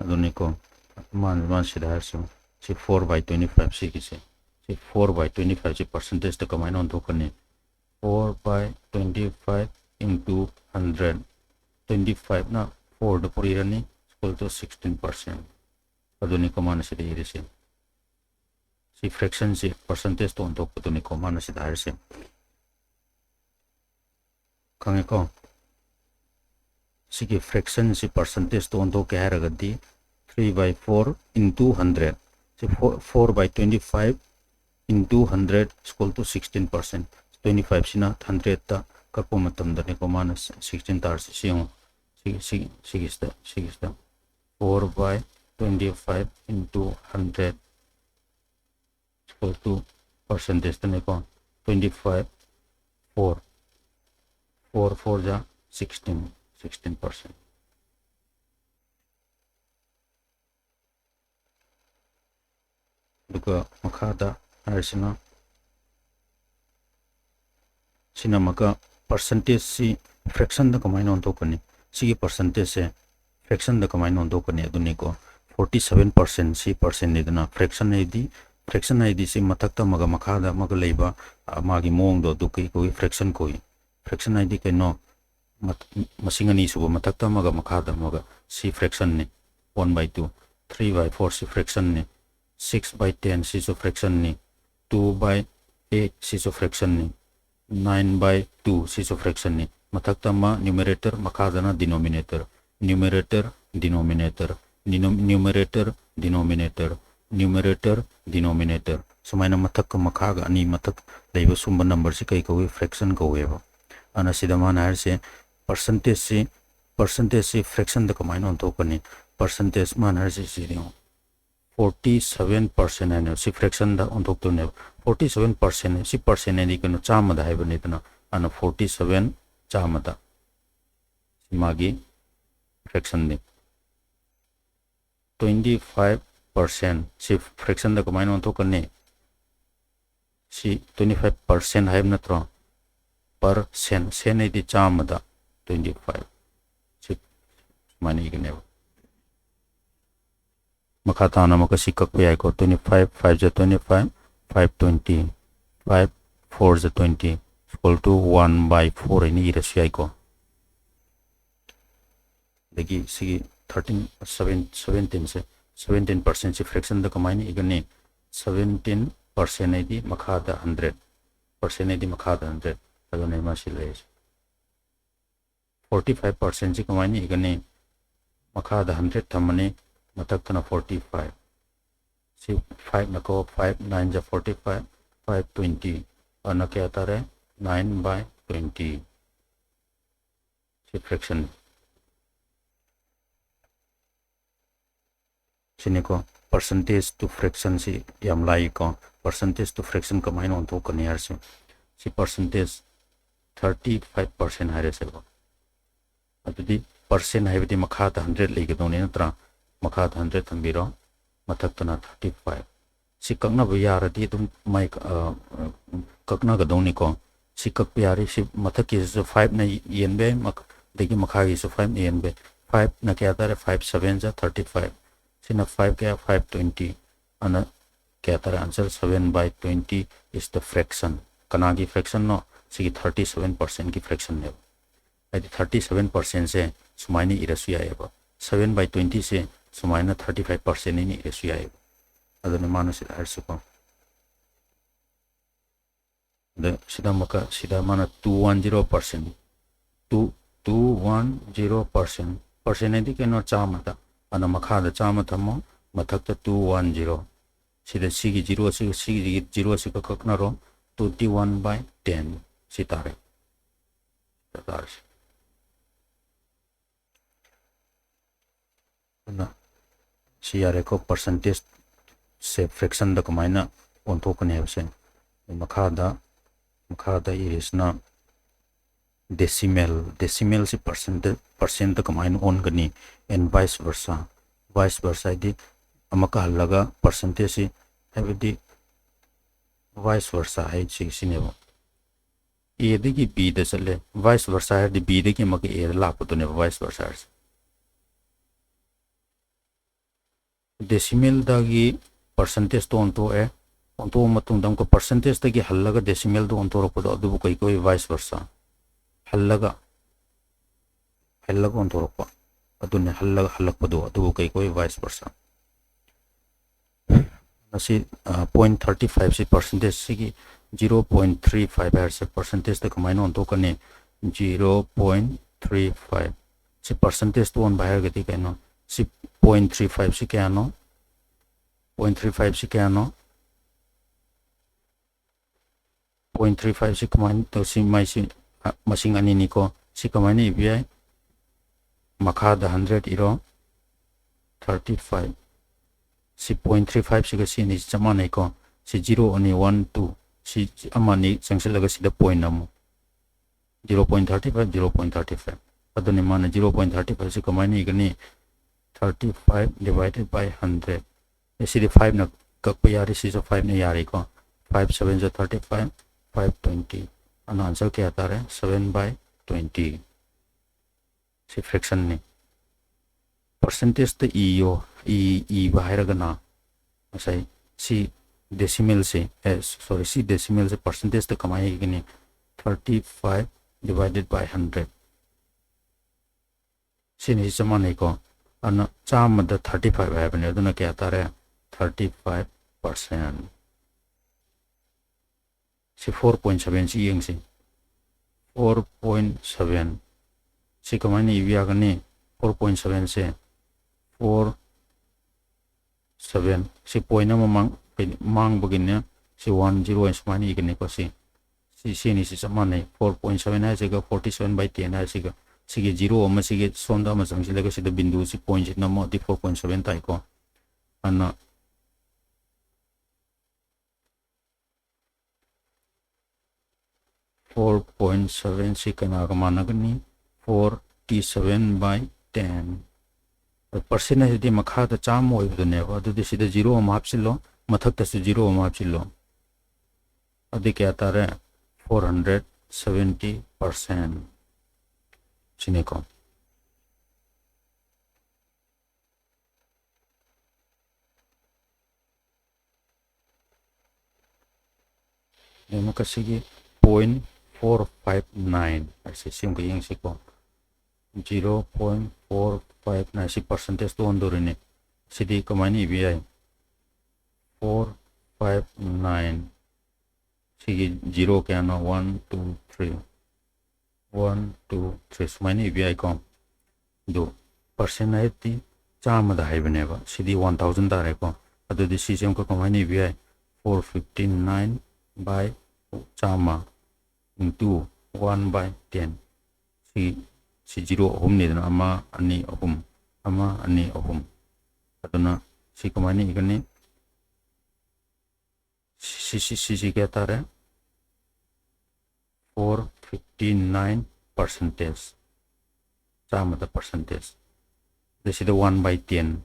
ꯑꯗꯨꯅꯤꯀꯣ, ꯃꯥꯅ, ꯃꯥꯅ ꯁꯤꯗ ꯍꯥꯏꯔꯁꯨ, ꯁꯤ four by twenty five ꯁꯤꯒꯤꯁꯦ꯫ ꯁꯤ four by twenty five ꯁꯤ percentage ꯇ ꯀꯃꯥꯏꯅ ꯑꯣꯟꯊꯣꯛꯀꯅꯤ? Four by twenty five into hundred, twenty five ꯅ four the ꯄꯨꯔꯤꯔꯅꯤ, equal to sixteen percent꯫ ꯑꯗꯨꯅꯤꯀꯣ ꯃꯥꯅ ꯁꯤꯗ ꯏꯔꯤꯁꯦ꯫ ꯁꯤ fraction ꯁꯤ percentage ꯇ ꯑꯣꯟꯊꯣꯛꯄꯗꯨꯅꯤꯀꯣ ꯃꯥꯅ ꯁꯤꯗ ꯍꯥꯏꯔꯤꯁꯦ꯫ ꯈꯪꯉꯦꯀꯣ? ꯁꯤꯒꯤ fraction ꯁꯤ percentage ꯇ ꯑꯣꯟꯊꯣꯛꯀꯦ ꯍꯥꯏꯔꯒꯗꯤ, three by four into hundred꯫ ꯁꯤ four, four by twenty five into hundred equal to sixteen percent꯫ Twenty five ꯁꯤꯅ hundred ꯇ ꯀꯛꯄ ꯃꯇꯝꯗꯅꯤꯀꯣ ꯃꯥꯅ sixteen ꯇꯥꯔꯁꯤ꯫ ꯁꯤ ꯌꯦꯡꯉꯣ꯫ ꯁꯤ, ꯁꯤ, ꯁꯤꯒꯤꯁꯤꯗ, ꯁꯤꯒꯤꯁꯤꯗ꯫ Four by twenty five into hundred equal to percentage ꯇꯅꯤꯀꯣ, twenty five, four, four four ꯖꯥ sixteen, sixteen percent꯫ ꯑꯗꯨꯒ ꯃꯈꯥꯗ ꯍꯥꯏꯔꯤꯁꯤꯅ, ꯁꯤꯅ ꯑꯃꯨꯛꯀ percentage ꯁꯤ fraction ꯗ ꯀꯃꯥꯏꯅ ꯑꯣꯟꯊꯣꯛꯀꯅꯤ? ꯁꯤꯒꯤ percentage ꯁꯦ fraction ꯗ ꯀꯃꯥꯏꯅ ꯑꯣꯟꯊꯣꯛꯀꯅꯤ? ꯑꯗꯨꯅꯤꯀꯣ, forty seven percent ꯁꯤ percent ꯅꯤꯗꯅ, fraction ꯍꯥꯏꯗꯤ, fraction ꯍꯥꯏꯗꯤ ꯁꯤ ꯃꯊꯛꯇ ꯑꯃꯒ ꯃꯈꯥꯗ ꯑꯃꯒ ꯂꯩꯕ, ꯑ, ꯃꯥꯒꯤ ꯃꯑꯣꯡꯗꯣ ꯑꯗꯨ ꯀꯩ ꯀꯧꯏ? Fraction ꯀꯧꯏ꯫ Fraction ꯍꯥꯏꯗꯤ ꯀꯩꯅꯣ? ꯃꯠ-, ꯃꯁꯤꯡ ꯑꯅꯤ ꯁꯨꯕ, ꯃꯊꯛꯇ ꯑꯃꯒ ꯃꯈꯥꯗ ꯑꯃꯒ, ꯁꯤ fraction ꯅꯤ꯫ One by two, three by four ꯁꯤ fraction ꯅꯤ, six by ten ꯁꯤꯁꯨ fraction ꯅꯤ, two by eight ꯁꯤꯁꯨ fraction ꯅꯤ, nine by two ꯁꯤꯁꯨ fraction ꯅꯤ꯫ ꯃꯊꯛꯇ ꯑꯃ numerator, ꯃꯈꯥꯗꯅ denominator, numerator, denominator, denom-, numerator, denominator, numerator, denominator꯫ ꯁꯨꯃꯥꯏꯅ ꯃꯊꯛꯀ ꯃꯈꯥꯒ ꯑꯅꯤ ꯃꯊꯛ ꯂꯩꯕ ꯁꯨꯝꯕ number ꯁꯤ ꯀꯩ ꯀꯧꯏ? Fraction ꯀꯧꯋꯦꯕ꯫ ꯑꯗꯨꯅ ꯁꯤꯗ ꯃꯥꯅ ꯍꯥꯏꯔꯤꯁꯦ, percentage ꯁꯤ, percentage ꯁꯤ fraction ꯗ ꯀꯃꯥꯏꯅ ꯑꯣꯟꯊꯣꯛꯀꯅꯤ? Percentage ꯃꯥꯅ ꯍꯥꯏꯔꯤꯁꯤ ꯁꯤꯗꯤ ꯌꯦꯡꯉꯣ꯫ Forty seven percent ꯍꯥꯏꯅ ꯁꯤ fraction ꯗ ꯑꯣꯟꯊꯣꯛꯇꯣꯏꯅꯦꯕ꯫ Forty seven percent, ꯁꯤ percent ꯍꯥꯏꯗꯤ ꯀꯩꯅꯣ, ꯆꯥꯝꯃꯗ ꯍꯥꯏꯕꯅꯤꯗꯅ, ꯑꯗꯨꯅ forty seven ꯆꯥꯝꯃꯗ꯫ ꯁꯤ ꯃꯥꯒꯤ fraction ꯅꯤ꯫ Twenty five percent ꯁꯤ fraction ꯗ ꯀꯃꯥꯏꯅ ꯑꯣꯟꯊꯣꯛꯀꯅꯤ? ꯁꯤ twenty five percent ꯍꯥꯏꯕ ꯅꯠꯇ꯭ꯔꯣ? Per cent, cent ꯍꯥꯏꯗꯤ ꯆꯥꯝꯃꯗ twenty five꯫ ꯁꯤ ꯁꯨꯃꯥꯏꯅ ꯏꯒꯅꯦꯕ꯫ ꯃꯈꯥ ꯇꯥꯅ ꯑꯃꯨꯛꯀ ꯁꯤ ꯀꯛꯄ ꯌꯥꯏꯀꯣ꯫ Twenty five, five ꯖꯥ twenty five, five twenty, five four is twenty, equal to one by four ꯍꯥꯏꯅ ꯏꯔꯁꯨ ꯌꯥꯏꯀꯣ꯫ ꯑꯗꯒꯤ ꯁꯤꯒꯤ thirteen, seven, seventeen ꯁꯦ, seventeen percent ꯁꯤ fraction ꯗ ꯀꯃꯥꯏꯅ ꯏꯒꯅꯤ? Seventeen percent ꯍꯥꯏꯗꯤ ꯃꯈꯥꯗ hundred, percent ꯍꯥꯏꯗꯤ ꯃꯈꯥꯗ hundred, ꯑꯗꯨꯅ ꯃꯁꯤ ꯂꯩꯔꯤꯁꯦ꯫ Forty five percent ꯁꯤ ꯀꯃꯥꯏꯅ ꯏꯒꯅꯤ? ꯃꯈꯥꯗ hundred ꯊꯝꯃꯅꯤ, ꯃꯊꯛꯇꯅ forty five꯫ ꯁꯤ five ꯅꯀꯣ, five nine is forty five, five twenty, ꯑꯗꯨꯅ ꯀꯌꯥ ꯇꯥꯔꯦ? Nine by twenty꯫ ꯁꯤ fraction ꯁꯤꯅꯤꯀꯣ꯫ Percentage to fraction ꯁꯤ ꯌꯥꯝ ꯂꯥꯏꯀꯣ꯫ Percentage to fraction ꯀꯃꯥꯏꯅ ꯑꯣꯟꯊꯣꯛꯀꯅꯤ ꯍꯥꯏꯔꯁꯨ, ꯁꯤ percentage thirty five percent ꯍꯥꯏꯔꯁꯦꯕ꯫ ꯑꯗꯨꯗꯤ percent ꯍꯥꯏꯕꯗꯤ ꯃꯈꯥꯗ hundred ꯂꯩꯒꯗꯧꯅꯤ ꯅꯠꯇ꯭ꯔꯥ? ꯃꯈꯥꯗ hundred ꯊꯝꯕꯤꯔꯣ, ꯃꯊꯛꯇꯅ thirty five꯫ ꯁꯤ ꯀꯛꯅꯕ ꯌꯥꯔꯗꯤ ꯑꯗꯨꯝ ꯃꯥꯏ, ꯑ, ꯀꯛꯅꯒꯗꯧꯅꯤꯀꯣ꯫ ꯁꯤ ꯀꯛꯄ ꯌꯥꯔꯤ꯫ ꯁꯤ ꯃꯊꯛꯀꯤꯁꯤꯁꯨ five ꯅ ꯌꯦꯟꯕ ꯌꯥꯏ, ꯃꯛ-, ꯑꯗꯒꯤ ꯃꯈꯥꯒꯤꯁꯨ five ꯅ ꯌꯦꯟꯕ ꯌꯥꯏ꯫ Five ꯅ ꯀꯌꯥ ꯇꯥꯔꯦ? Five seven is thirty five꯫ ꯁꯤꯅ five ꯀꯌꯥ? Five twenty꯫ ꯑꯅ ꯀꯌꯥ ꯇꯥꯔꯦ? Answer seven by twenty is the fraction꯫ ꯀꯅꯥꯒꯤ fraction ꯅꯣ? ꯁꯤꯒꯤ thirty seven percent ꯀꯤ fraction ꯅꯦꯕ꯫ ꯍꯥꯏꯗꯤ thirty seven percent ꯁꯦ ꯁꯨꯃꯥꯏꯅ ꯏꯔꯁꯨ ꯌꯥꯏꯑꯕ꯫ Seven by twenty ꯁꯦ ꯁꯨꯃꯥꯏꯅ thirty five percent ꯍꯥꯏꯅ ꯏꯔꯁꯨ ꯌꯥꯏꯑꯕ꯫ ꯑꯗꯨꯅ ꯃꯥꯅ ꯁꯤꯗ ꯍꯥꯏꯔꯁꯨꯀꯣ꯫ ꯑꯗ ꯁꯤꯗ ꯑꯃꯨꯛꯀ ꯁꯤꯗ ꯃꯥꯅ two one zero percent, two, two one zero percent, percent ꯍꯥꯏꯗꯤ ꯀꯩꯅꯣ? ꯆꯥꯝꯃꯗ꯫ ꯑꯗꯨꯅ ꯃꯈꯥꯗ ꯆꯥꯝꯃ ꯊꯝꯃꯣ, ꯃꯊꯛꯇ two one zero꯫ ꯁꯤꯗ ꯁꯤꯒꯤ zero ꯁꯤꯒ ꯁꯤꯒꯤ zero ꯁꯤꯒ ꯀꯛꯅꯔꯣ, twenty one by ten ꯁꯤ ꯇꯥꯔꯦ꯫ ꯁꯤ ꯇꯥꯔꯁꯤ꯫ ꯑꯗꯨꯅ ꯁꯤ ꯌꯥꯔꯦꯀꯣ, percentage ꯁꯦ fraction ꯗ ꯀꯃꯥꯏꯅ ꯑꯣꯟꯊꯣꯛꯀꯅꯤ ꯍꯥꯏꯕꯁꯦ꯫ ꯃꯈꯥꯗ, ꯃꯈꯥꯗ ꯏꯔꯤꯁꯤꯅ decimal, decimal ꯁꯤ percent, percent ꯗ ꯀꯃꯥꯏꯅ ꯑꯣꯟꯒꯅꯤ, and vice versa, vice versa ꯍꯥꯏꯗꯤ ꯑꯃꯨꯛꯀ ꯍꯜꯂꯒ percentage ꯁꯤ, ꯍꯥꯏꯕꯗꯤ vice versa ꯍꯥꯏꯁꯤ ꯁꯤꯅꯦꯕ꯫ A ꯗꯒꯤ B ꯗ ꯆꯠꯂꯦ, vice versa ꯍꯥꯏꯔꯗꯤ B ꯗꯒꯤ ꯑꯃꯨꯛꯀ A ꯗ ꯂꯥꯛꯄꯗꯨꯅꯦꯕ vice versa ꯍꯥꯏꯔꯤꯁꯦ꯫ Decimal ꯗꯒꯤ percentage ꯇ ꯑꯣꯟꯊꯣꯛꯑꯦ, ꯑꯣꯟꯊꯣꯛꯑ ꯃꯇꯨꯡꯗ ꯑꯃꯨꯛꯀ percentageꯇꯒꯤ ꯍꯜꯂꯒ decimalꯗ ꯑꯣꯟꯊꯣꯔꯛꯄꯗꯣ ꯑꯗꯨꯕꯨ ꯀꯩ ꯀꯧꯏ? Vice versa꯫ ꯍꯜꯂꯒ, ꯍꯜꯂꯒ ꯑꯣꯟꯊꯣꯔꯛꯄ꯫ ꯑꯗꯨꯅꯤ, ꯍꯜꯂꯒ ꯍꯜꯂꯛꯄꯗꯣ ꯑꯗꯨꯕꯨ ꯀꯩ ꯀꯧꯏ? Vice versa꯫ ꯑꯁꯤ, ꯑ, point thirty five ꯁꯤ percentage, ꯁꯤꯒꯤ zero point three five ꯍꯥꯏꯔꯤꯁꯦ percentageꯇ ꯀꯃꯥꯏꯅ ꯑꯣꯟꯊꯣꯛꯀꯅꯤ? Zero point three five꯫ ꯁꯤ percentageꯇ ꯑꯣꯟꯕ ꯍꯥꯏꯔꯒꯗꯤ ꯀꯩꯅꯣ? ꯁꯤ point three five ꯁꯤ ꯀꯌꯥꯅꯣ? Point three five ꯁꯤ ꯀꯌꯥꯅꯣ? Point three five ꯁꯤ ꯀꯃꯥꯏꯅ ꯇꯧꯁꯤ? ꯃꯥꯏꯁꯤ, ꯑ, ꯃꯁꯤꯡ ꯑꯅꯤꯅꯤꯀꯣ꯫ ꯁꯤ ꯀꯃꯥꯏꯅ ꯏꯕ ꯌꯥꯏ? ꯃꯈꯥꯗ hundred ꯏꯔꯣ, thirty five꯫ ꯁꯤ point three five ꯁꯤꯒ ꯁꯤ ꯑꯅꯤꯁꯤ ꯆꯞ ꯃꯥꯟꯅꯩꯀꯣ꯫ ꯁꯤ zero ꯑꯅꯤ, one, two꯫ ꯁꯤ ꯑꯃ ꯑꯅꯤ ꯆꯪꯁꯤꯜꯂꯒ ꯁꯤꯗ point ꯑꯃ꯫ Zero point thirty five, zero point thirty five꯫ ꯑꯗꯨꯅꯤ ꯃꯥꯅ zero point thirty five ꯁꯤ ꯀꯃꯥꯏꯅ ꯏꯒꯅꯤ? Thirty five divided by hundred꯫ ꯑꯦ, ꯁꯤꯗꯤ fiveꯅ ꯀꯛꯄ ꯌꯥꯔꯦ, ꯁꯤꯁꯨ fiveꯅ ꯌꯥꯔꯦꯀꯣ꯫ Five seven ꯖꯥ thirty five, five twenty꯫ ꯑꯗꯨꯅ answer ꯀꯌꯥ ꯇꯥꯔꯦ? Seven by twenty꯫ ꯁꯤ fractionꯅꯤ꯫ Percentageꯇ ꯏꯌꯣ, ꯏ-, ꯏꯕ ꯍꯥꯏꯔꯒꯅ ꯉꯁꯥꯏ ꯁꯤ decimalꯁꯦ, ꯑꯦ, sorry, ꯁꯤ decimalꯁꯦ percentageꯇ ꯀꯃꯥꯏꯅ ꯏꯒꯅꯤ? Thirty five divided by hundred꯫ ꯁꯤꯅꯤ ꯆꯞ ꯃꯥꯟꯅꯩꯀꯣ꯫ ꯑꯗꯨꯅ ꯆꯥꯝꯃꯗ thirty five ꯍꯥꯏꯕꯅꯦ, ꯑꯗꯨꯅ ꯀꯌꯥ ꯇꯥꯔꯦ? Thirty five percent꯫ ꯁꯤ four point seven ꯁꯤ ꯌꯦꯡꯁꯤ꯫ Four point seven ꯁꯤ ꯀꯃꯥꯏꯅ ꯏꯕ ꯌꯥꯒꯅꯤ? Four point seven ꯁꯦ, four seven ꯁꯤ point ꯑꯃ ꯃꯥꯡ-, ꯃꯥꯡꯕꯒꯤꯅꯦ꯫ ꯁꯤ one zero ꯍꯥꯏꯅ ꯁꯨꯃꯥꯏꯅ ꯏꯒꯅꯤꯀꯣ꯫ ꯁꯤ, ꯁꯤ, ꯁꯤꯅꯤ, ꯁꯤ ꯆꯞ ꯃꯥꯟꯅꯩ꯫ Four point seven ꯍꯥꯏꯁꯤꯒ forty seven by ten ꯍꯥꯏꯁꯤꯒ, ꯁꯤꯒꯤ zero ꯑꯃ, ꯁꯤꯒꯤ ꯁꯣꯝꯗ ꯑꯃ ꯆꯪꯁꯤꯜꯂꯒ ꯁꯤꯗ ꯕꯤꯟꯗꯨꯁꯤ pointꯁꯤ ꯅꯝꯃꯣ, ꯑꯗꯨꯗꯤ four point seven ꯇꯥꯏꯀꯣ꯫ ꯑꯗꯨꯅ four point seven ꯁꯤ ꯀꯅꯥꯒ ꯃꯥꯟꯅꯒꯅꯤ? Forty seven by ten꯫ Percent ꯍꯥꯏꯁꯤꯗꯤ ꯃꯈꯥꯗ ꯆꯥꯝꯃ ꯑꯣꯏꯕꯗꯨꯅꯦꯕ꯫ ꯑꯗꯨꯗꯤ ꯁꯤꯗ zero ꯑꯃ ꯍꯥꯞꯆꯤꯜꯂꯣ, ꯃꯊꯛꯇꯁꯨ zero ꯑꯃ ꯍꯥꯞꯆꯤꯜꯂꯣ꯫ ꯑꯗꯨꯗꯤ ꯀꯌꯥ ꯇꯥꯔꯦ? Four hundred seventy percent ꯁꯤꯅꯤꯀꯣ꯫ ꯑꯗꯩ ꯑꯃꯨꯛꯀ ꯁꯤꯒꯤ point four five nine ꯍꯥꯏꯁꯦ ꯁꯤ ꯑꯃꯨꯛꯀ ꯌꯦꯡꯁꯤꯀꯣ꯫ Zero point four five nine ꯁꯤ percentage ꯇ ꯑꯣꯟꯗꯣꯔꯤꯅꯦ꯫ ꯁꯤꯗꯤ ꯀꯃꯥꯏꯅ ꯏꯕ ꯌꯥꯏ? Four five nine, ꯁꯤꯒꯤ zero ꯀꯌꯥꯅꯣ? One, two, three, one, two, three ꯁꯨꯃꯥꯏꯅ ꯏꯕ ꯌꯥꯏꯀꯣ꯫ ꯑꯗꯨ percent ꯍꯥꯏꯗꯤ ꯆꯥꯝꯃꯗ ꯍꯥꯏꯕꯅꯦꯕ, ꯁꯤꯗꯤ one thousand ꯇꯥꯔꯦꯀꯣ꯫ ꯑꯗꯨꯗꯤ ꯁꯤꯁꯦ ꯑꯃꯨꯛꯀ ꯀꯃꯥꯏꯅ ꯏꯕ ꯌꯥꯏ? Four fifty nine by ꯆꯥꯝꯃ into one by ten꯫ ꯁꯤ, ꯁꯤ zero ꯑꯍꯨꯝꯅꯤꯗꯅ, ꯑꯃ, ꯑꯅꯤ, ꯑꯍꯨꯝ, ꯑꯃ, ꯑꯅꯤ, ꯑꯍꯨꯝ꯫ ꯑꯗꯨꯅ ꯁꯤ ꯀꯃꯥꯏꯅ ꯏꯒꯅꯤ? ꯁꯤ, ꯁꯤ, ꯁꯤꯁꯤ ꯀꯌꯥ ꯇꯥꯔꯦ? Four fifty nine percentage꯫ ꯆꯥꯝꯃꯗ percentage꯫ ꯑꯗ ꯁꯤꯗ one by ten,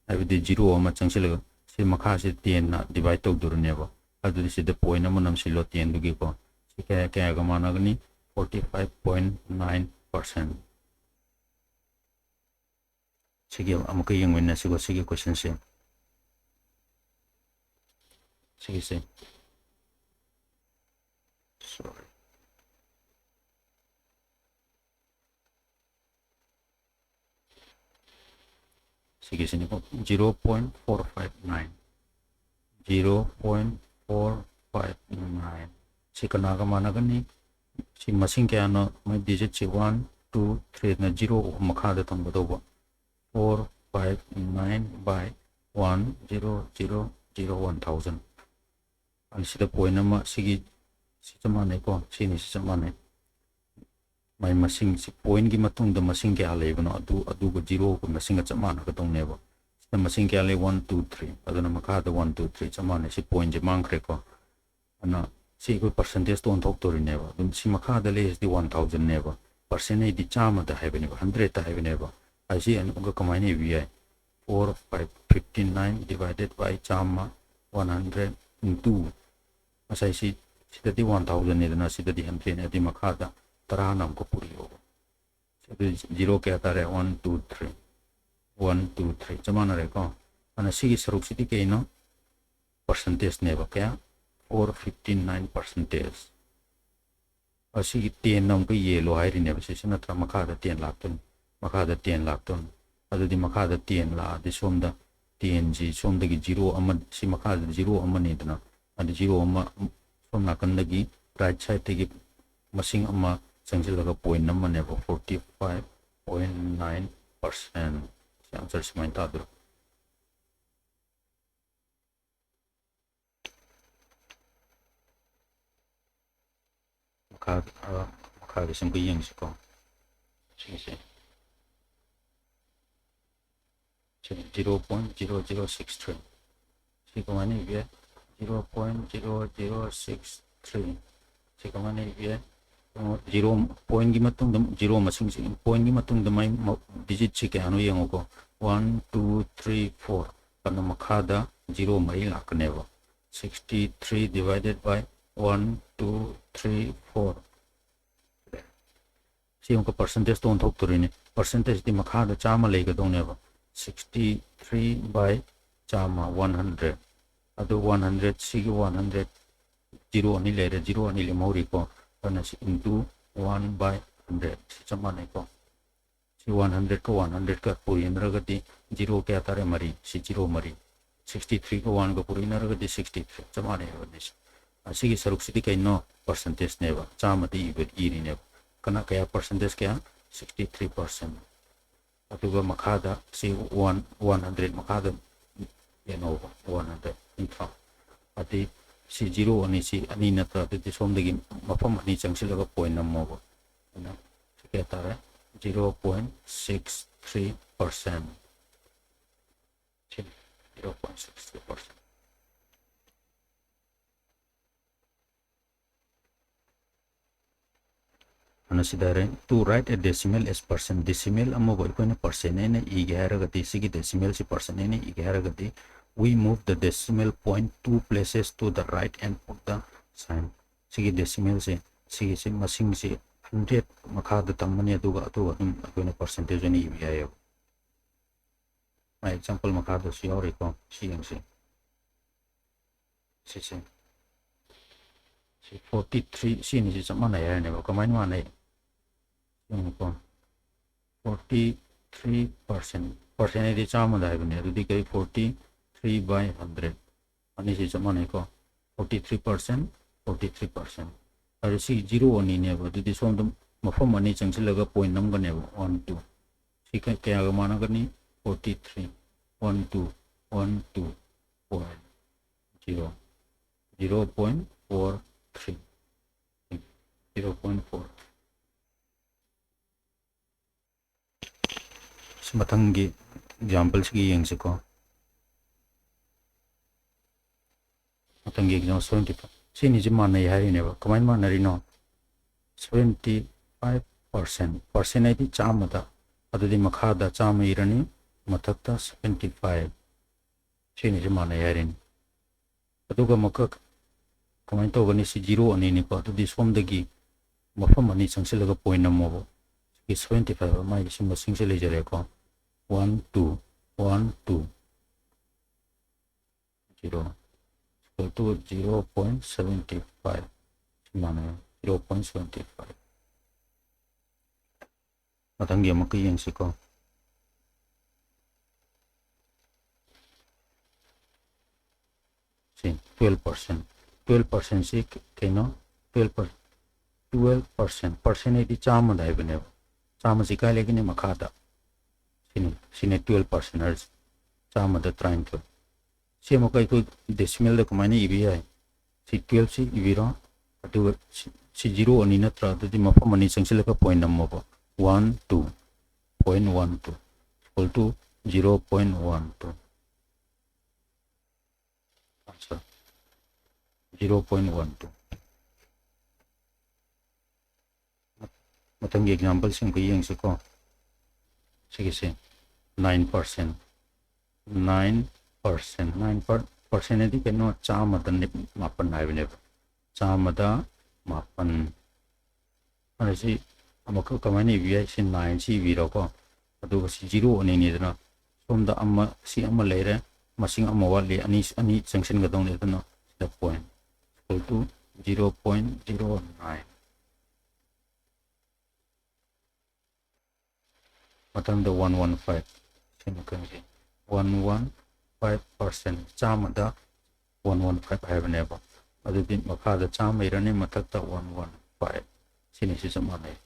ꯍꯥꯏꯕꯗꯤ zero ꯑꯃ ꯆꯪꯁꯤꯜꯂꯒ ꯁꯤ ꯃꯈꯥꯁꯤ ten ꯅ divide ꯇꯧꯗꯣꯔꯤꯅꯦꯕ꯫ ꯑꯗꯨꯗꯤ ꯁꯤꯗ point ꯑꯃ ꯅꯝꯁꯤꯜꯂꯣ ten ꯗꯨꯒꯤꯀꯣ꯫ ꯁꯤ ꯀꯌꯥ, ꯀꯌꯥꯒ ꯃꯥꯟꯅꯒꯅꯤ? Forty five point nine percent꯫ ꯁꯤꯒꯤ ꯑꯃꯨꯛꯀ ꯌꯦꯡꯃꯤꯟꯅꯁꯤꯀꯣ, ꯁꯤꯒꯤ question ꯁꯦ꯫ ꯁꯤꯒꯤꯁꯦ꯫ Sorry꯫ ꯁꯤꯒꯤꯁꯤꯅꯤꯀꯣ, zero point four five nine꯫ Zero point four five nine꯫ ꯁꯤ ꯀꯅꯥꯒ ꯃꯥꯟꯅꯒꯅꯤ? ꯁꯤ ꯃꯁꯤꯡ ꯀꯌꯥꯅꯣ? ꯃꯣꯏ digit ꯁꯤ one, two, three ꯅ zero ꯑꯍꯨꯝ ꯃꯈꯥꯗ ꯊꯝꯒꯗꯧꯕ꯫ Four five nine by one zero zero zero, one thousand꯫ ꯑꯗꯨ ꯁꯤꯗ point ꯑꯃ, ꯁꯤꯒꯤ, ꯁꯤ ꯆꯞ ꯃꯥꯟꯅꯩꯀꯣ, ꯁꯤꯅꯤ, ꯁꯤ ꯆꯞ ꯃꯥꯟꯅꯩ꯫ ꯃꯥꯏ ꯃꯁꯤꯡꯁꯤ, point ꯀꯤ ꯃꯇꯨꯡꯗ ꯃꯁꯤꯡ ꯀꯌꯥ ꯂꯩꯕꯅꯣ, ꯑꯗꯨ, ꯑꯗꯨꯒ zero ꯒ ꯃꯁꯤꯡꯒ ꯆꯞ ꯃꯥꯟꯅꯒꯗꯧꯅꯦꯕ꯫ ꯁꯤꯗ ꯃꯁꯤꯡ ꯀꯌꯥ ꯂꯩ? One, two, three꯫ ꯑꯗꯨꯅ ꯃꯈꯥꯗ one, two, three ꯆꯞ ꯃꯥꯟꯅꯩ꯫ ꯁꯤ point ꯁꯦ ꯃꯥꯡꯈ꯭ꯔꯦꯀꯣ꯫ ꯑꯗꯨꯅ ꯁꯤ ꯑꯩꯈꯣꯏ percentage ꯇ ꯑꯣꯟꯊꯣꯛꯇꯣꯔꯤꯅꯦꯕ꯫ ꯑꯗꯨꯝ ꯁꯤ ꯃꯈꯥꯗ ꯂꯩꯔꯤꯁꯤꯗꯤ one thousand ꯅꯦꯕ꯫ Percent ꯍꯥꯏꯗꯤ ꯆꯥꯝꯃꯗ ꯍꯥꯏꯕꯅꯦꯕ, hundred ꯇ ꯍꯥꯏꯕꯅꯦꯕ꯫ ꯑꯁꯤ ꯑꯃꯨꯛꯀ ꯀꯃꯥꯏꯅ ꯏꯕ ꯌꯥꯏ? Four five fifty nine divided by ꯆꯥꯝꯃ, one hundred into, ꯉꯁꯥꯏ ꯁꯤ, ꯁꯤꯗꯗꯤ one thousand ꯅꯤꯗꯅ, ꯁꯤꯗꯗꯤ hundred ꯅꯤ, ꯑꯗꯨꯏ ꯃꯈꯥꯗ ꯇꯔꯥꯅ ꯑꯃꯨꯛꯀ ꯄꯨꯔꯛꯑꯣꯕ꯫ ꯑꯗꯨ zero ꯀꯌꯥ ꯇꯥꯔꯦ? One, two, three꯫ One, two, three꯫ ꯆꯞ ꯃꯥꯟꯅꯔꯦꯀꯣ? ꯑꯗꯨꯅ ꯁꯤꯒꯤ ꯁꯔꯨꯛꯁꯤꯗꯤ ꯀꯩꯅꯣ? Percentage ꯅꯦꯕ꯫ ꯀꯌꯥ? or fifty nine percentage. ꯑꯁꯤꯒꯤ ten ꯑꯃꯨꯛꯀ ꯌꯦꯜꯂꯣ ꯍꯥꯏꯔꯤꯅꯦꯕ ꯁꯤꯁꯦ, ꯅꯠꯇ꯭ꯔꯥ? ꯃꯈꯥꯗ ten ꯂꯥꯛꯇꯣꯏꯅꯤ, ꯃꯈꯥꯗ ten ꯂꯥꯛꯇꯣꯏꯅꯤ꯫ ꯑꯗꯨꯗꯤ ꯃꯈꯥꯗ ten ꯂꯥꯛꯑꯗꯤ ꯁꯣꯝꯗ tenꯁꯤ ꯁꯣꯝꯗꯒꯤ zero ꯑꯃ, ꯁꯤ ꯃꯈꯥꯗ zero ꯑꯃꯅꯤꯗꯅ, ꯑꯗꯨ zero ꯑꯃ ꯁꯣꯝ ꯅꯥꯀꯟꯗꯒꯤ right sideꯇꯒꯤ ꯃꯁꯤꯡ ꯑꯃ ꯆꯪꯁꯤꯜꯂꯒ point ꯑꯃꯅꯦꯕ, forty five point nine percent꯫ ꯁꯤ answer ꯁꯨꯃꯥꯏꯅ ꯇꯥꯗꯣꯏꯕ꯫ ꯃꯈꯥ, ꯑ, ꯃꯈꯥꯒꯤꯁꯦ ꯑꯃꯨꯛꯀ ꯌꯦꯡꯁꯤꯀꯣ꯫ ꯁꯤꯁꯦ꯫ ꯁꯤ zero point zero zero six three꯫ ꯁꯤ ꯀꯃꯥꯏꯅ ꯏꯕ ꯌꯥꯏ? Zero point zero zero six three꯫ ꯁꯤ ꯀꯃꯥꯏꯅ ꯏꯕ ꯌꯥꯏ? ꯌꯦꯡꯉꯣ, zero pointꯀꯤ ꯃꯇꯨꯡꯗ, zero ꯃꯁꯤꯡꯁꯤ, pointꯀꯤ ꯃꯇꯨꯡꯗ ꯃꯥꯏ ꯃ-, digitꯁꯤ ꯀꯌꯥꯅꯣ ꯌꯦꯡꯉꯣꯀꯣ꯫ One, two, three, four꯫ ꯑꯗꯨꯅ ꯃꯈꯥꯗ zero ꯃꯔꯤ ꯂꯥꯛꯀꯅꯦꯕ꯫ Sixty three divided by one, two, three, four꯫ ꯁꯤ ꯑꯃꯨꯛꯀ percentageꯇ ꯑꯣꯟꯊꯣꯛꯇꯣꯔꯤꯅꯤ꯫ Percentageꯇꯤ ꯃꯈꯥꯗ ꯆꯥꯝꯃ ꯂꯩꯒꯗꯧꯅꯦꯕ꯫ Sixty three by ꯆꯥꯝꯃ, one hundred꯫ ꯑꯗꯨ one hundred, ꯁꯤꯒꯤ one hundred, zero ꯑꯅꯤ ꯂꯩꯔꯦ, zero ꯑꯅꯤ ꯂꯦꯝꯍꯧꯔꯤꯀꯣ꯫ ꯑꯗꯨꯅ ꯁꯤ into one by hundred꯫ ꯁꯤ ꯆꯞ ꯃꯥꯟꯅꯩꯀꯣ꯫ ꯁꯤ one hundredꯀ one hundredꯀ ꯄꯨꯔꯤꯅꯔꯒꯗꯤ zero ꯀꯌꯥ ꯇꯥꯔꯦ? ꯃꯔꯤ꯫ ꯁꯤ zero ꯃꯔꯤ꯫ Sixty threeꯒ oneꯒ ꯄꯨꯔꯤꯅꯔꯒꯗꯤ sixty three꯫ ꯆꯞ ꯃꯥꯟꯅꯩꯕ ꯑꯅꯤꯁꯦ꯫ ꯑꯁꯤꯒꯤ ꯁꯔꯨꯛꯁꯤꯗꯤ ꯀꯩꯅꯣ? Percentageꯅꯦꯕ꯫ ꯆꯥꯝꯃꯗꯤ ꯏꯕ, ꯏꯔꯤꯅꯦꯕ꯫ ꯀꯅꯥ, ꯀꯌꯥ percentage ꯀꯌꯥ? Sixty three percent꯫ ꯑꯗꯨꯒ ꯃꯈꯥꯗ ꯁꯤ one, one hundred ꯃꯈꯥꯗ ꯌꯦꯡꯍꯧꯕ, one hundred ꯅꯠꯇ꯭ꯔꯣ? ꯑꯗꯨꯗꯤ ꯁꯤ zero ꯑꯅꯤꯁꯤ ꯑꯅꯤ ꯅꯠꯇ꯭ꯔꯥ? ꯑꯗꯨꯗꯤ ꯁꯣꯝꯗꯒꯤ ꯃꯐꯝ ꯑꯅꯤ ꯆꯪꯁꯤꯜꯂꯒ point ꯅꯝꯃꯣꯕ꯫ ꯑꯗꯨꯅ ꯁꯤ ꯀꯌꯥ ꯇꯥꯔꯦ? Zero point six three percent꯫ ꯁꯤ zero point six three percent꯫ ꯑꯗꯨꯅ ꯁꯤꯗ ꯍꯥꯏꯔꯦ, "To write a decimal as percent", decimal ꯑꯃꯕꯨ ꯑꯩꯈꯣꯏꯅ percent ꯑꯩꯅ ꯏꯒꯦ ꯍꯥꯏꯔꯒꯗꯤ, ꯁꯤꯒꯤ decimalꯁꯤ percent ꯑꯩꯅ ꯏꯒꯦ ꯍꯥꯏꯔꯒꯗꯤ, "We move the decimal point two places to the right and put the sign." ꯁꯤꯒꯤ decimalꯁꯦ, ꯁꯤꯒꯤꯁꯦ, ꯃꯁꯤꯡꯁꯦ hundred ꯃꯈꯥꯗ ꯊꯝꯃꯅꯤ, ꯑꯗꯨꯒ ꯑꯇꯣꯞꯄ ꯑꯗꯨꯝ ꯑꯩꯈꯣꯏꯅ percentage ꯑꯣꯏꯅ ꯏꯕ ꯌꯥꯏꯑꯕ꯫ ꯃꯥꯏ example ꯃꯈꯥꯗꯁꯨ ꯌꯥꯎꯔꯤꯀꯣ, ꯁꯤ ꯌꯦꯡꯁꯤ꯫ ꯁꯤꯁꯦ, ꯁꯤ forty three, ꯁꯤ ꯑꯅꯤꯁꯤ ꯆꯞ ꯃꯥꯟꯅꯩ ꯍꯥꯏꯔꯅꯦꯕ꯫ ꯀꯃꯥꯏꯅ ꯃꯥꯟꯅꯩ? ꯌꯦꯡꯉꯨꯀꯣ, forty three percent, percent ꯍꯥꯏꯗꯤ ꯆꯥꯝꯃꯗ ꯍꯥꯏꯕꯅꯦ꯫ ꯑꯗꯨꯗꯤ ꯀꯔꯤ, forty three by hundred, ꯑꯅꯤꯁꯤ ꯆꯞ ꯃꯥꯟꯅꯩꯀꯣ, forty three percent, forty three percent꯫ ꯑꯗꯨ ꯁꯤ ꯖꯤꯔꯣ ꯑꯅꯤꯅꯦꯕ꯫ ꯑꯗꯨꯗꯤ ꯁꯣꯝꯗ ꯃꯐꯝ ꯑꯅꯤ ꯆꯪꯁꯤꯜꯂꯒ ꯄꯣꯏꯟ ꯑꯃꯒꯅꯦꯕ, ꯋꯥꯟ ꯇꯨ꯫ ꯁꯤ ꯀ- ꯀꯌꯥꯒ ꯃꯥꯟꯅꯒꯅꯤ? Forty three, one two, one two, point zero, zero point four three, zero point four꯫ ꯃꯊꯪꯒꯤ ꯑꯦꯛꯖꯥꯝꯄꯜꯁꯤꯒꯤ ꯌꯦꯡꯁꯤꯀꯣ꯫ ꯃꯊꯪꯒꯤ ꯑꯦꯛꯖꯥꯝ seventy five, ꯁꯤꯅꯤꯁꯤ ꯃꯥꯟꯅꯩ ꯍꯥꯏꯔꯤꯅꯦꯕ꯫ ꯀꯃꯥꯏꯅ ꯃꯥꯟꯅꯔꯤꯅꯣ? Seventy five percent, percent ꯍꯥꯏꯗꯤ ꯆꯥꯝꯃꯗ, ꯑꯗꯨꯗꯤ ꯃꯈꯥꯗ ꯆꯥꯝꯃ ꯏꯔꯅꯤ, ꯃꯊꯛꯇ seventy five꯫ ꯁꯤꯅꯤꯁꯤ ꯃꯥꯟꯅꯩ ꯍꯥꯏꯔꯤꯅꯤ꯫ ꯑꯗꯨꯒ ꯑꯃꯨꯛꯀ ꯀꯃꯥꯏꯅ ꯇꯧꯒꯅꯤ? ꯁꯤ ꯖꯤꯔꯣ ꯑꯅꯤꯅꯤꯀꯣ꯫ ꯑꯗꯨꯗꯤ ꯁꯣꯝꯗꯒꯤ ꯃꯐꯝ ꯑꯅꯤ ꯆꯪꯁꯤꯜꯂꯒ ꯄꯣꯏꯟ ꯅꯝꯃꯣꯕ꯫ ꯁꯤꯒꯤ seventy five, ꯃꯥꯒꯤ ꯁꯤ ꯃꯁꯤꯡꯁꯦ ꯂꯩꯖꯔꯦꯀꯣ, one two, one two, zero, equal to zero point seventy five, ꯁꯤ ꯃꯥꯟꯅꯩ, zero point seventy five꯫ ꯃꯊꯪꯒꯤ ꯑꯃꯨꯛꯀ ꯌꯦꯡꯁꯤꯀꯣ꯫ ꯁꯤ twelve percent, twelve percentꯁꯤ ꯀꯩꯅꯣ? Twelve percent, twelve percent, percent ꯍꯥꯏꯗꯤ ꯆꯥꯝꯃꯗ ꯍꯥꯏꯕꯅꯦꯕ꯫ ꯆꯥꯝꯃꯁꯤ ꯀꯥꯏ ꯂꯩꯒꯅꯤ? ꯃꯈꯥꯗ꯫ ꯁꯤꯅꯤ, ꯁꯤꯅꯤ twelve percent ꯍꯥꯏꯔꯤꯁꯤ, ꯆꯥꯝꯃꯗ ꯇꯔꯥꯅꯤꯊꯣꯏ꯫ ꯁꯤ ꯑꯃꯨꯛꯀ ꯑꯩꯈꯣꯏ decimalꯗ ꯀꯃꯥꯏꯅ ꯏꯕ ꯌꯥꯏ? ꯁꯤ twelveꯁꯤ ꯏꯕꯤꯔꯣ, ꯑꯗꯨꯒ ꯁꯤ, ꯁꯤ ꯖꯤꯔꯣ ꯑꯅꯤ ꯅꯠꯇ꯭ꯔꯥ? ꯑꯗꯨꯗꯤ ꯃꯐꯝ ꯑꯅꯤ ꯆꯪꯁꯤꯜꯂꯒ point ꯅꯝꯃꯣꯕ, one two, point one two, equal to zero point one two꯫ ꯑꯠꯆꯥ, zero point one two꯫ ꯃꯊꯪꯒꯤ ꯑꯦꯛꯖꯥꯝꯄꯜꯁꯤꯡ ꯑꯃꯨꯛꯀ ꯌꯦꯡꯁꯤꯀꯣ꯫ ꯁꯤꯒꯤꯁꯦ nine percent, nine percent, nine per percent ꯍꯥꯏꯗꯤ ꯀꯩꯅꯣ? ꯆꯥꯝꯃꯗ ꯅꯤ-, ꯃꯥꯄꯟ ꯍꯥꯏꯕꯅꯦꯕ꯫ ꯆꯥꯝꯃꯗ ꯃꯥꯄꯟ꯫ ꯑꯗꯨ ꯁꯤ ꯑꯃꯨꯛꯀ ꯀꯃꯥꯏꯅ ꯏꯕ ꯌꯥꯏ? ꯁꯤ nineꯁꯤ ꯏꯕꯤꯔꯣꯀꯣ꯫ ꯑꯗꯨꯒ ꯁꯤ ꯖꯤꯔꯣ ꯑꯅꯤꯅꯤꯗꯅ, ꯁꯣꯝꯗ ꯑꯃ, ꯁꯤ ꯑꯃ ꯂꯩꯔꯦ, ꯃꯁꯤꯡ ꯑꯃ ꯋꯥꯠꯂꯤ, ꯑꯅꯤ, ꯑꯅꯤ ꯆꯪꯁꯤꯟꯒꯗꯧꯅꯤ꯫ ꯑꯗꯨꯅ ꯁꯤꯗ point, equal to zero point zero nine, ꯃꯊꯪꯗ one one five, ꯁꯤ ꯃꯈꯜꯁꯤ one one five percent, ꯆꯥꯝꯃꯗ one one five ꯍꯥꯏꯕꯅꯦꯕ꯫ ꯑꯗꯨꯗꯤ ꯃꯈꯥꯗ ꯆꯥꯝꯃ ꯏꯔꯅꯤ, ꯃꯊꯛꯇ one one five, ꯁꯤꯅꯤꯁꯤ ꯆꯞ ꯃꯥꯟꯅꯩ꯫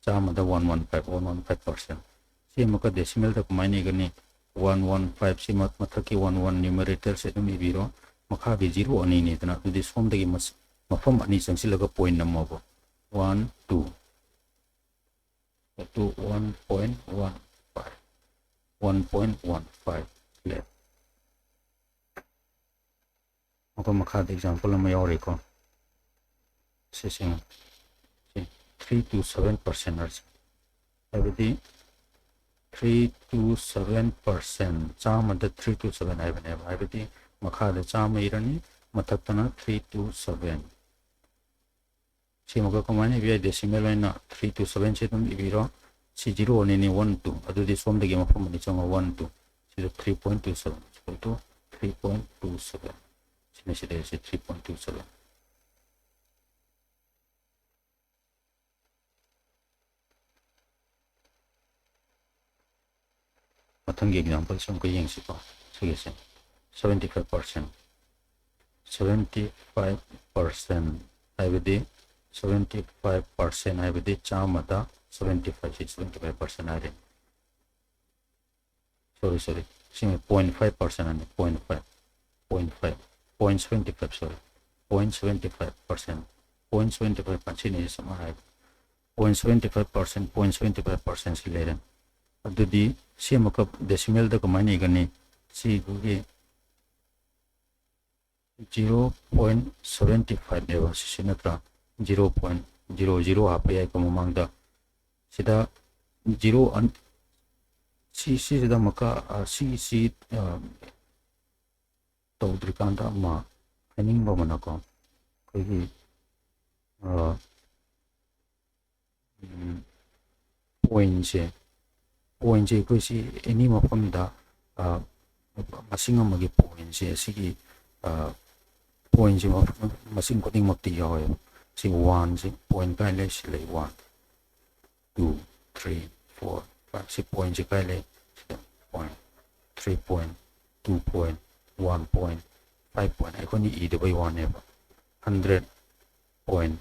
ꯆꯥꯝꯃꯗ one one five, one one five percent꯫ ꯁꯤ ꯑꯃꯨꯛꯀ decimalꯗ ꯀꯃꯥꯏꯅ ꯏꯒꯅꯤ? One one five ꯁꯤ ꯃ-, ꯃꯊꯛꯀꯤ one one numeratorꯁꯦ ꯑꯗꯨꯝ ꯏꯕꯤꯔꯣ꯫ ꯃꯈꯥꯒꯤ zero ꯑꯅꯤꯅꯤꯗꯅ, ꯑꯗꯨꯗꯤ ꯁꯣꯝꯗꯒꯤ ꯃꯁ-, ꯃꯐꯝ ꯑꯅꯤ ꯆꯪꯁꯤꯜꯂꯒ point ꯅꯝꯃꯣꯕ꯫ One, two꯫ Two, one point one five, one point one five ꯂꯩꯔꯦ꯫ ꯑꯩꯈꯣꯏ ꯃꯈꯥꯗ example ꯑꯃ ꯌꯥꯎꯔꯤꯀꯣ꯫ ꯁꯤꯁꯤꯡ-, ꯁꯤ three two seven percent ꯍꯥꯏꯁꯦ꯫ ꯍꯥꯏꯕꯗꯤ three two seven percent, ꯆꯥꯝꯃꯗ three two seven ꯍꯥꯏꯕꯅꯦꯕ꯫ ꯍꯥꯏꯕꯗꯤ ꯃꯈꯥꯗ ꯆꯥꯝꯃ ꯏꯔꯅꯤ, ꯃꯊꯛꯇꯅ three two seven꯫ ꯁꯤꯃꯒ ꯀꯃꯥꯏꯅ ꯏꯕ ꯌꯥꯏ? Decimal ꯑꯣꯏꯅ three two seven ꯁꯤ ꯑꯗꯨꯝ ꯏꯕꯤꯔꯣ꯫ ꯁꯤ zero ꯑꯅꯤꯅꯤ, one two꯫ ꯑꯗꯨꯗꯤ ꯁꯣꯝꯗꯒꯤ ꯃꯐꯝ ꯑꯅꯤ ꯆꯪꯉꯣ, one two꯫ ꯁꯤꯗ three point two seven equal to three point two seven꯫ ꯁꯤꯅ ꯁꯤꯗ ꯁꯤ three point two seven꯫ ꯃꯊꯪꯒꯤ exampleꯁꯤ ꯑꯃꯨꯛꯀ ꯌꯦꯡꯁꯤꯀꯣ꯫ ꯁꯤꯒꯤꯁꯦ seventy five percent, seventy five percent ꯍꯥꯏꯕꯗꯤ, seventy five percent ꯍꯥꯏꯕꯗꯤ ꯆꯥꯝꯃꯗ seventy five ꯁꯤ seventy five percent ꯍꯥꯏꯔꯦ꯫ Sorry, sorry, ꯁꯤ point five percent ꯍꯥꯏꯅꯤ, point five, point five, point seventy five, sorry, point seventy five percent, point seventy five percent ꯁꯤꯅꯤ ꯁꯝꯅ ꯍꯥꯏꯔꯕꯗ꯫ Point seventy five percent, point seventy five percent ꯁꯤ ꯂꯩꯔꯦ꯫ ꯑꯗꯨꯗꯤ ꯁꯤ ꯑꯃꯨꯛꯀ decimalꯗ ꯀꯃꯥꯏꯅ ꯏꯒꯅꯤ? ꯁꯤ ꯑꯩꯈꯣꯏꯒꯤ zero point seventy five ꯅꯦꯕ, ꯁꯤꯁꯤ ꯅꯠꯇ꯭ꯔꯥ? Zero point zero zero ꯍꯥꯞꯄ ꯌꯥꯏꯀꯣ ꯃꯃꯥꯡꯗ꯫ ꯁꯤꯗ zero ꯑꯟ-, ꯁꯤ, ꯁꯤꯁꯤꯗ ꯑꯃꯨꯛꯀ, ꯑ, ꯁꯤ, ꯁꯤ, ꯑ, ꯇꯧꯗ꯭ꯔꯤꯀꯥꯟꯗ ꯑꯃ ꯍꯥꯏꯅꯤꯡꯕ ꯑꯃꯅꯀꯣ, ꯑꯩꯈꯣꯏꯒꯤ, ꯑ, ꯎꯝ, pointꯁꯦ, pointꯁꯦ ꯑꯩꯈꯣꯏꯁꯤ any ꯃꯐꯝꯗ, ꯑ, ꯃꯁꯤꯡ ꯑꯃꯒꯤ pointꯁꯦ ꯑꯁꯤꯒꯤ, ꯑ, Pointꯁꯤ ꯃꯐꯝ ꯃꯁꯤꯡ ꯈꯨꯗꯤꯡꯃꯛꯇꯤ ꯌꯥꯎꯋꯦꯕ꯫ ꯁꯤ oneꯁꯤ point ꯀꯥꯏ ꯂꯩ? ꯁꯤ ꯂꯩ, one, two, three, four, five꯫ ꯁꯤ pointꯁꯤ ꯀꯥꯏ ꯂꯩ? ꯁꯤꯗ point, three point, two point, one point, five point꯫ ꯑꯩꯈꯣꯏꯅ ꯏꯗꯕꯩ ꯋꯥꯅꯦꯕ꯫ Hundred point,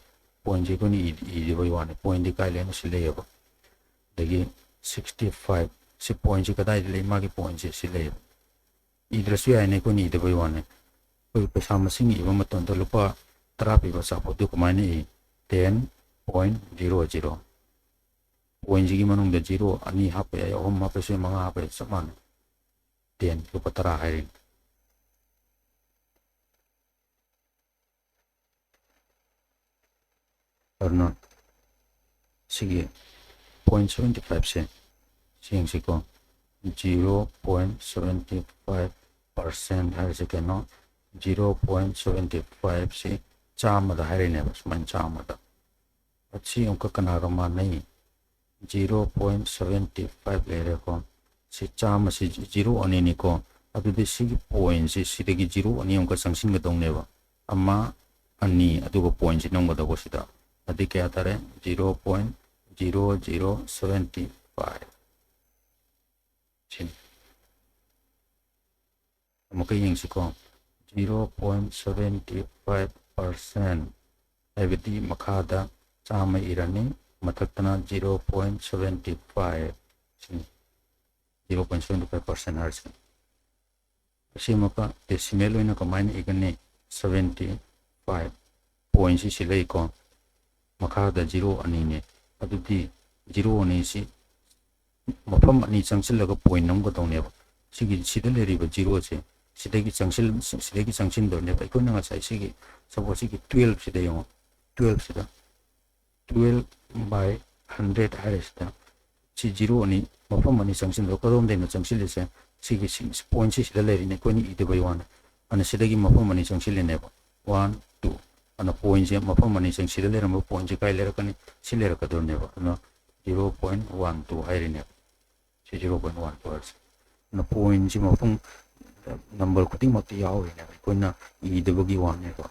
pointꯁꯤ ꯑꯩꯈꯣꯏꯅ ꯏ-, ꯏꯗꯕꯩ ꯋꯥꯅꯦ꯫ Pointꯗꯤ ꯀꯥꯏ ꯂꯩꯅꯣ? ꯁꯤ ꯂꯩꯌꯦꯕ꯫ ꯑꯗꯒꯤ sixty five, ꯁꯤ pointꯁꯤ ꯀꯗꯥꯏꯗ ꯂꯩ? ꯃꯥꯒꯤ pointꯁꯦ ꯁꯤ ꯂꯩꯌꯦꯕ꯫ ꯏꯗ꯭ꯔꯁꯨ ꯌꯥꯏꯅꯦ, ꯑꯩꯈꯣꯏꯅ ꯏꯗꯕꯩ ꯋꯥꯅꯦ꯫ ꯑꯩꯈꯣꯏ ꯄꯩꯁꯥ ꯃꯁꯤꯡ ꯏꯕ ꯃꯇꯝꯗ ꯂꯨꯄꯥ ꯇꯔꯥ ꯄꯤꯕ ꯑꯆꯥꯄꯣꯠꯇꯨ ꯀꯃꯥꯏꯅ E? Ten point zero zero꯫ Pointꯁꯤꯒꯤ ꯃꯅꯨꯡꯗ zero ꯑꯅꯤ ꯍꯥꯞꯄ ꯌꯥꯏ, ꯑꯍꯨꯝ ꯍꯥꯞꯄꯁꯨ ꯌꯥꯏ, ꯃꯉꯥ ꯍꯥꯞꯄ ꯌꯥꯏ, ꯆꯞ ꯃꯥꯟꯅꯩ꯫ Ten, ꯂꯨꯄꯥ ꯇꯔꯥ ꯍꯥꯏꯔꯤꯅꯤ꯫ ꯑꯗꯨꯅ ꯁꯤꯒꯤ point seventy fiveꯁꯦ ꯁꯤ ꯌꯦꯡꯁꯤꯀꯣ꯫ Zero point seventy five percent ꯍꯥꯏꯔꯤꯁꯦ ꯀꯩꯅꯣ? Zero point seventy fiveꯁꯤ ꯆꯥꯝꯃꯗ ꯍꯥꯏꯔꯤꯅꯦꯕ, ꯁꯨꯃꯥꯏꯅ ꯆꯥꯝꯃꯗ꯫ ꯑꯁꯤ ꯑꯃꯨꯛꯀ ꯀꯅꯥꯒ ꯃꯥꯟꯅꯩ? Zero point seventy five ꯂꯩꯔꯦꯀꯣ꯫ ꯁꯤ ꯆꯥꯝꯃꯁꯤ zero ꯑꯅꯤꯅꯤꯀꯣ꯫ ꯑꯗꯨꯗꯤ ꯁꯤꯒꯤ pointꯁꯤ ꯁꯤꯗꯒꯤ zero ꯑꯅꯤ ꯑꯃꯨꯛꯀ ꯆꯪꯁꯤꯟꯒꯗꯧꯅꯦꯕ꯫ ꯑꯃ, ꯑꯅꯤ, ꯑꯗꯨꯒ pointꯁꯤ ꯅꯝꯒꯗꯧꯕ ꯁꯤꯗ꯫ ꯑꯗꯨꯗꯤ ꯀꯌꯥ ꯇꯥꯔꯦ? Zero point zero zero seventy five꯫ ꯁꯤꯅꯤ꯫ ꯑꯃꯨꯛꯀ ꯌꯦꯡꯁꯤꯀꯣ꯫ Zero point seventy five percent ꯍꯥꯏꯕꯗꯤ ꯃꯈꯥꯗ ꯆꯥꯝꯃ ꯏꯔꯅꯤ, ꯃꯊꯛꯇꯅ zero point seventy five꯫ ꯁꯤꯅꯤ꯫ Zero point seventy five percent ꯍꯥꯏꯔꯤꯁꯦ꯫ ꯑꯁꯤ ꯑꯃꯨꯛꯀ decimal ꯑꯣꯏꯅ ꯀꯃꯥꯏꯅ ꯏꯒꯅꯤ? Seventy five꯫ Pointꯁꯤ ꯁꯤ ꯂꯩꯀꯣ꯫ ꯃꯈꯥꯗ zero ꯑꯅꯤꯅꯦ꯫ ꯑꯗꯨꯗꯤ zero ꯑꯅꯤꯁꯤ ꯃꯐꯝ ꯑꯅꯤ ꯆꯪꯁꯤꯜꯂꯒ point ꯅꯝꯒꯗꯧꯅꯦꯕ꯫ ꯁꯤꯒꯤ, ꯁꯤꯗ ꯂꯩꯔꯤꯕ zeroꯁꯦ ꯁꯤꯗꯒꯤ ꯆꯪꯁꯤꯜ-, ꯁꯤꯗꯒꯤ ꯆꯪꯁꯤꯟꯗꯧꯅꯦꯕ꯫ ꯑꯩꯈꯣꯏꯅ ꯉꯁꯥꯏ ꯁꯤꯒꯤ, suppose ꯁꯤꯒꯤ twelve ꯁꯤꯗ ꯌꯦꯡꯉꯣ, twelve ꯁꯤꯗ twelve by hundred ꯍꯥꯏꯔꯤꯁꯤꯗ ꯁꯤ zero ꯑꯅꯤ, ꯃꯐꯝ ꯑꯅꯤ ꯆꯪꯁꯤꯟꯕ, ꯀꯗꯣꯝꯗꯩꯅꯣ ꯆꯪꯁꯤꯜꯂꯤꯁꯦ? ꯁꯤꯒꯤ ꯁꯤ-, pointꯁꯤ ꯁꯤꯗ ꯂꯩꯔꯤꯅꯦ, ꯑꯩꯈꯣꯏꯅ ꯏꯗꯕꯩ ꯋꯥꯅꯤ꯫ ꯑꯗꯨꯅ ꯁꯤꯗꯒꯤ ꯃꯐꯝ ꯑꯅꯤ ꯆꯪꯁꯤꯜꯂꯤꯅꯦꯕ, one, two꯫ ꯑꯗꯨꯅ pointꯁꯦ ꯃꯐꯝ ꯑꯅꯤ ꯆꯪ-, ꯁꯤꯗ ꯂꯩꯔꯝꯕ pointꯁꯦ ꯀꯥꯏ ꯂꯩꯔꯛꯀꯅꯤ? ꯁꯤ ꯂꯩꯔꯛꯀꯗꯧꯅꯦꯕ꯫ ꯑꯗꯨꯅ zero point one two ꯍꯥꯏꯔꯤꯅꯦꯕ꯫ ꯁꯤ zero point one two ꯍꯥꯏꯔꯤꯁꯦ꯫ ꯑꯗꯨꯅ pointꯁꯤ ꯃꯐꯝ, ꯅꯝꯕꯔ ꯈꯨꯗꯤꯡꯃꯛꯇ ꯌꯥꯎꯔꯤꯅꯦꯕ, ꯑꯩꯈꯣꯏꯅ ꯏꯗꯕꯒꯤ ꯋꯥꯅꯦꯕ,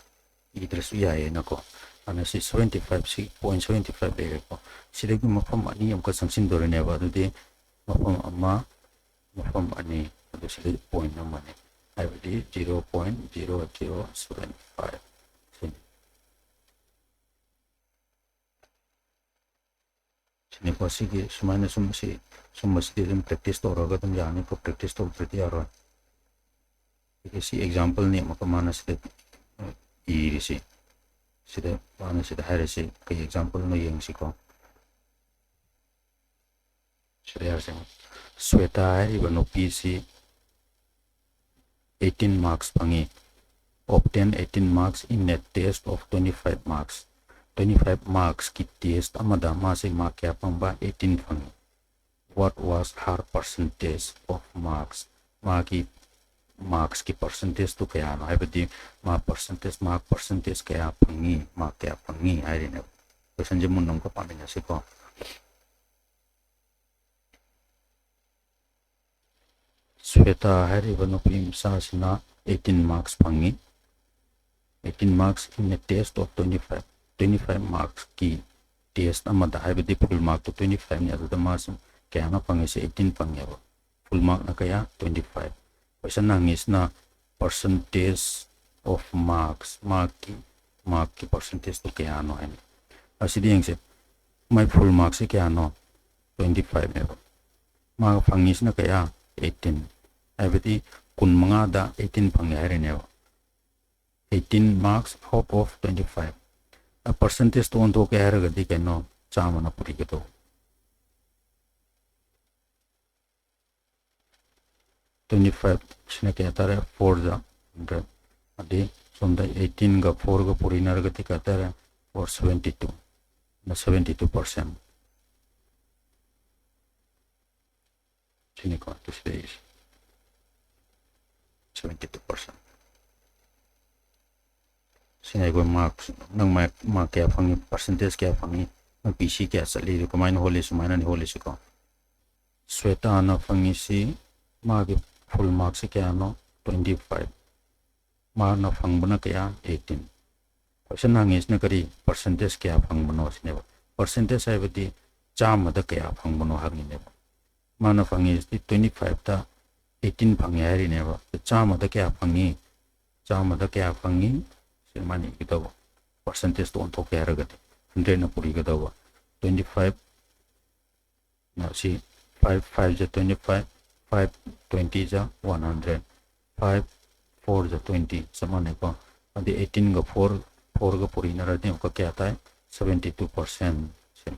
ꯏꯗ꯭ꯔꯁꯨ ꯌꯥꯏꯌꯦꯅꯀꯣ꯫ ꯑꯗꯨꯅ ꯁꯤ seventy five, ꯁꯤ point seventy five ꯂꯩꯔꯦꯀꯣ꯫ ꯁꯤꯗꯒꯤ ꯃꯐꯝ ꯑꯅꯤ ꯑꯃꯨꯛꯀ ꯆꯪꯁꯤꯟꯗꯣꯔꯤꯅꯦꯕ꯫ ꯑꯗꯨꯗꯤ ꯃꯐꯝ ꯑꯃ, ꯃꯐꯝ ꯑꯅꯤ, ꯑꯗꯨ ꯁꯤꯗ point ꯑꯃꯅꯤ, ꯍꯥꯏꯕꯗꯤ zero point zero zero seven five꯫ ꯁꯤꯅꯤ꯫ ꯁꯤꯅꯤꯀꯣ, ꯁꯤꯒꯤ ꯁꯨꯃꯥꯏꯅ ꯁꯨꯝ ꯁꯤ, ꯁꯨꯝꯕꯁꯤꯗꯤ ꯑꯗꯨꯝ practice ꯇꯧꯔꯒ ꯑꯗꯨꯝ ꯌꯥꯅꯤꯀꯣ, practice ꯇꯧꯗ꯭ꯔꯗꯤ ꯌꯥꯔꯣꯏ꯫ ꯑꯗꯒꯤ ꯁꯤ exampleꯅꯤ ꯑꯃꯨꯛꯀ ꯃꯥꯅ ꯁꯤꯗ ꯏꯔꯤꯁꯤ꯫ ꯁꯤꯗ ꯃꯥꯅ ꯁꯤꯗ ꯍꯥꯏꯔꯤꯁꯤ ꯀꯩ exampleꯅꯣ ꯌꯦꯡꯁꯤꯀꯣ꯫ ꯁꯤꯗ ꯌꯥꯔꯁꯦ꯫ ꯁ꯭ꯋꯦꯇꯥ ꯍꯥꯏꯔꯤꯕ ꯅꯨꯄꯤꯁꯤ eighteen marks ꯐꯪꯉꯤ꯫ Obtain eighteen marks in a test of twenty five marks꯫ Twenty five marksꯀꯤ test ꯑꯃꯗ ꯃꯥꯁꯤ mark ꯀꯌꯥ ꯐꯪꯕ? Eighteen ꯐꯪꯉꯤ꯫ What was her percentage of marks? ꯃꯥꯒꯤ marksꯀꯤ percentageꯇꯨ ꯀꯌꯥꯅꯣ? ꯍꯥꯏꯕꯗꯤ ꯃꯥ percentage, mark percentage ꯀꯌꯥ ꯐꯪꯉꯤ, mark ꯀꯌꯥ ꯐꯪꯉꯤ ꯍꯥꯏꯔꯤꯅꯦꯕ꯫ Questionꯁꯦ ꯃꯨꯟꯅ ꯑꯃꯨꯛꯀ ꯄꯥꯃꯤꯟꯅꯁꯤꯀꯣ꯫ ꯁ꯭ꯋꯦꯇꯥ ꯍꯥꯏꯔꯤꯕ ꯅꯨꯄꯤ ꯃꯆꯥꯁꯤꯅ eighteen marks ꯐꯪꯉꯤ꯫ Eighteen marks in a test of twenty five꯫ Twenty five marksꯀꯤ test ꯑꯃꯗ, ꯍꯥꯏꯕꯗꯤ full markꯇꯣ twenty fiveꯅꯤ, ꯑꯗꯨꯗ ꯃꯥꯁꯤ ꯀꯌꯥꯅꯣ ꯐꯪꯉꯤꯁꯦ? Eighteen ꯐꯪꯉꯦꯕ꯫ Full markꯅ ꯀꯌꯥ? Twenty five꯫ Question ꯍꯪꯉꯤꯁꯤꯅ percentage of marks, markꯀꯤ, markꯀꯤ percentageꯇꯣ ꯀꯌꯥꯅꯣ ꯍꯥꯏꯅ꯫ ꯑꯁꯤꯗꯤ ꯌꯦꯡꯁꯦ, ꯃꯥꯏ full marksꯁꯤ ꯀꯌꯥꯅꯣ? Twenty fiveꯅꯦꯕ꯫ ꯃꯥꯒ ꯐꯪꯉꯤꯁꯤꯅ ꯀꯌꯥ? Eighteen꯫ ꯍꯥꯏꯕꯗꯤ ꯀꯨꯟꯃꯉꯥꯗ eighteen ꯐꯪꯉꯦ ꯍꯥꯏꯔꯤꯅꯦꯕ꯫ Eighteen marks out of twenty five꯫ Percentageꯇ ꯑꯣꯟꯊꯣꯛꯀꯦ ꯍꯥꯏꯔꯒꯗꯤ ꯀꯩꯅꯣ, ꯆꯥꯝꯃꯅ ꯄꯨꯔꯤꯒꯗꯧꯕ꯫ Twenty five ꯁꯤꯅ ꯀꯌꯥ ꯇꯥꯔꯦ? Fourꯗ hundred꯫ ꯑꯗꯩ ꯁꯣꯝꯗ eighteenꯒ fourꯒ ꯄꯨꯔꯤꯅꯔꯒꯗꯤ ꯀꯌꯥ ꯇꯥꯔꯦ? Four seventy two꯫ ꯅ seventy two percent꯫ ꯁꯤꯅꯤꯀꯣ, ꯇꯨ ꯁꯤꯗꯩꯁꯦ꯫ Seventy two percent꯫ ꯁꯤꯅ ꯑꯩꯈꯣꯏ mark, ꯅꯪ mark, mark ꯀꯌꯥ ꯐꯪꯉꯤ, percentage ꯀꯌꯥ ꯐꯪꯉꯤ, ꯅꯪ P C ꯀꯌꯥ ꯆꯠꯂꯤ, ꯑꯗꯨ ꯀꯃꯥꯏꯅ ꯍꯣꯜꯂꯤ, ꯁꯨꯃꯥꯏꯅꯅꯤ ꯍꯣꯜꯂꯤꯁꯤꯀꯣ꯫ ꯁ꯭ꯋꯦꯇꯥꯅ ꯐꯪꯉꯤꯁꯤ, ꯃꯥꯒꯤ full marksꯁꯤ ꯀꯌꯥꯅꯣ? twenty five꯫ ꯃꯥꯅ ꯐꯪꯕꯅ ꯀꯌꯥ? Eighteen꯫ Question ꯍꯪꯉꯤꯁꯤꯅ ꯀꯔꯤ? Percentage ꯀꯌꯥ ꯐꯪꯕꯅꯣ ꯁꯤꯅꯦꯕ꯫ Percentage ꯍꯥꯏꯕꯗꯤ ꯆꯥꯝꯃꯗ ꯀꯌꯥ ꯐꯪꯕꯅꯣ ꯍꯪꯉꯤꯅꯦꯕ꯫ ꯃꯥꯅ ꯐꯪꯉꯤꯁꯤꯗꯤ twenty fiveꯇ eighteen ꯐꯪꯉꯦ ꯍꯥꯏꯔꯤꯅꯦꯕ꯫ ꯆꯥꯝꯃꯗ ꯀꯌꯥ ꯐꯪꯉꯤ? ꯆꯥꯝꯃꯗ ꯀꯌꯥ ꯐꯪꯉꯤ? ꯁꯤ ꯃꯥꯅ ꯏꯒꯗꯧꯕ꯫ Percentageꯇ ꯑꯣꯟꯊꯣꯛꯀꯦ ꯍꯥꯏꯔꯒꯗꯤ hundredꯅ ꯄꯨꯔꯤꯒꯗꯧꯕ꯫ Twenty five ꯁꯤ five five ꯖ twenty five, five twenty ꯖ one hundred, five four ꯖ twenty, ꯆꯞ ꯃꯥꯟꯅꯩꯀꯣ꯫ ꯑꯗꯨꯗꯤ eighteenꯒ four, fourꯒ ꯄꯨꯔꯤꯅꯔꯗꯤ ꯑꯃꯨꯛꯀ ꯀꯌꯥ ꯇꯥꯏ? Seventy two percent꯫ ꯁꯦ꯫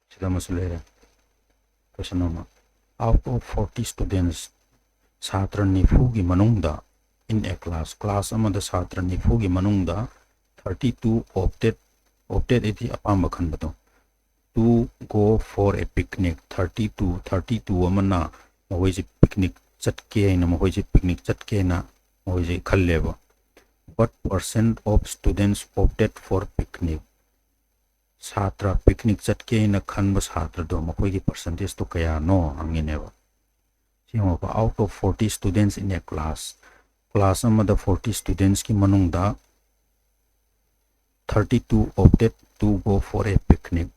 ꯁꯤꯗ ꯑꯃꯁꯨ ꯂꯩꯔꯦ꯫ Question ꯑꯃ, out of forty students, ꯁꯥꯇ꯭ꯔ ꯅꯤꯐꯨꯒꯤ ꯃꯅꯨꯡꯗ, in a class, class ꯑꯃꯗ ꯁꯥꯇ꯭ꯔ ꯅꯤꯐꯨꯒꯤ ꯃꯅꯨꯡꯗ thirty two opted, opted ꯍꯥꯏꯗꯤ ꯑꯄꯥꯝꯕ ꯈꯟꯕꯗꯣ, to go for a picnic, thirty two, thirty two ꯑꯃꯅ ꯃꯈꯣꯏꯁꯦ picnic ꯆꯠꯀꯦ ꯍꯥꯏꯅ, ꯃꯈꯣꯏꯁꯦ picnic ꯆꯠꯀꯦꯅ ꯃꯈꯣꯏꯁꯦ ꯈꯜꯂꯦꯕ꯫ What percent of students opted for picnic? ꯁꯥꯇ꯭ꯔ picnic ꯆꯠꯀꯦꯅ ꯈꯟꯕ ꯁꯥꯇ꯭ꯔꯗꯣ ꯃꯈꯣꯏꯒꯤ percentageꯇꯣ ꯀꯌꯥꯅꯣ ꯍꯪꯉꯤꯅꯦꯕ꯫ ꯁꯤ ꯌꯦꯡꯉꯣꯀꯣ, out of forty students in a class, class ꯑꯃꯗ forty studentsꯀꯤ ꯃꯅꯨꯡꯗ thirty two opted to go for a picnic꯫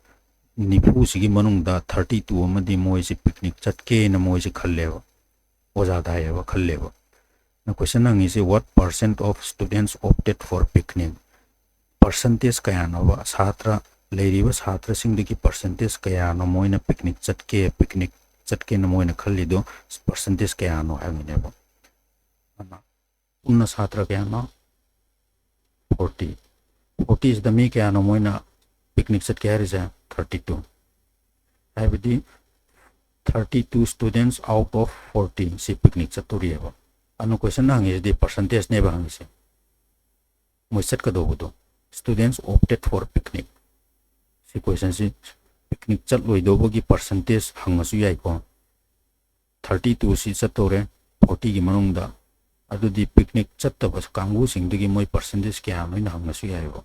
ꯅꯤꯐꯨꯁꯤꯒꯤ ꯃꯅꯨꯡꯗ thirty two ꯑꯃꯗꯤ ꯃꯣꯏꯁꯦ picnic ꯆꯠꯀꯦꯅ ꯃꯣꯏꯁꯦ ꯈꯜꯂꯦꯕ, ꯑꯣꯖꯥꯗ ꯍꯥꯏꯌꯦꯕ, ꯈꯜꯂꯦꯕ꯫ ꯅ question ꯍꯪꯉꯤꯁꯦ, what percent of students opted for picnic? Percentage ꯀꯌꯥꯅꯣꯕ, ꯁꯥꯇ꯭ꯔ, ꯂꯩꯔꯤꯕ ꯁꯥꯇ꯭ꯔꯁꯤꯡꯗꯒꯤ percentage ꯀꯌꯥꯅꯣ ꯃꯣꯏꯅ picnic ꯆꯠꯀꯦ, picnic ꯆꯠꯀꯦꯅ ꯃꯣꯏꯅ ꯈꯜꯂꯤꯗꯣ, percentage ꯀꯌꯥꯅꯣ ꯍꯥꯏꯕꯅꯦꯕ꯫ ꯑꯗꯨꯅ ꯄꯨꯟꯅ ꯁꯥꯇ꯭ꯔ ꯀꯌꯥꯅꯣ? Forty꯫ Fortyꯁꯤꯗ ꯃꯤ ꯀꯌꯥꯅꯣ ꯃꯣꯏꯅ picnic ꯆꯠꯀꯦ ꯍꯥꯏꯔꯤꯁꯦ? Thirty two꯫ ꯍꯥꯏꯕꯗꯤ thirty two students out of forty ꯁꯤ picnic ꯆꯠꯇꯣꯔꯤꯑꯕ꯫ ꯑꯗꯨꯅ question ꯍꯪꯉꯤꯁꯤꯗꯤ percentageꯅꯦꯕ ꯍꯪꯉꯤꯁꯦ꯫ ꯃꯣꯏ ꯆꯠꯀꯗꯧꯕꯗꯣ, students opted for picnic꯫ ꯁꯤ questionꯁꯤ picnic ꯆꯠꯂꯣꯏꯗꯧꯕꯒꯤ percentage ꯍꯪꯉꯁꯨ ꯌꯥꯏꯀꯣ꯫ Thirty twoꯁꯤ ꯆꯠꯇꯧꯔꯦ, fortyꯒꯤ ꯃꯅꯨꯡꯗ ꯑꯗꯨꯗꯤ picnic ꯆꯠꯇꯕ ꯀꯥꯡꯕꯨꯁꯤꯡꯗꯨꯒꯤ ꯃꯣꯏ percentage ꯀꯌꯥꯅꯣ ꯍꯥꯏꯅ ꯍꯪꯉꯁꯨ ꯌꯥꯏꯑꯕ꯫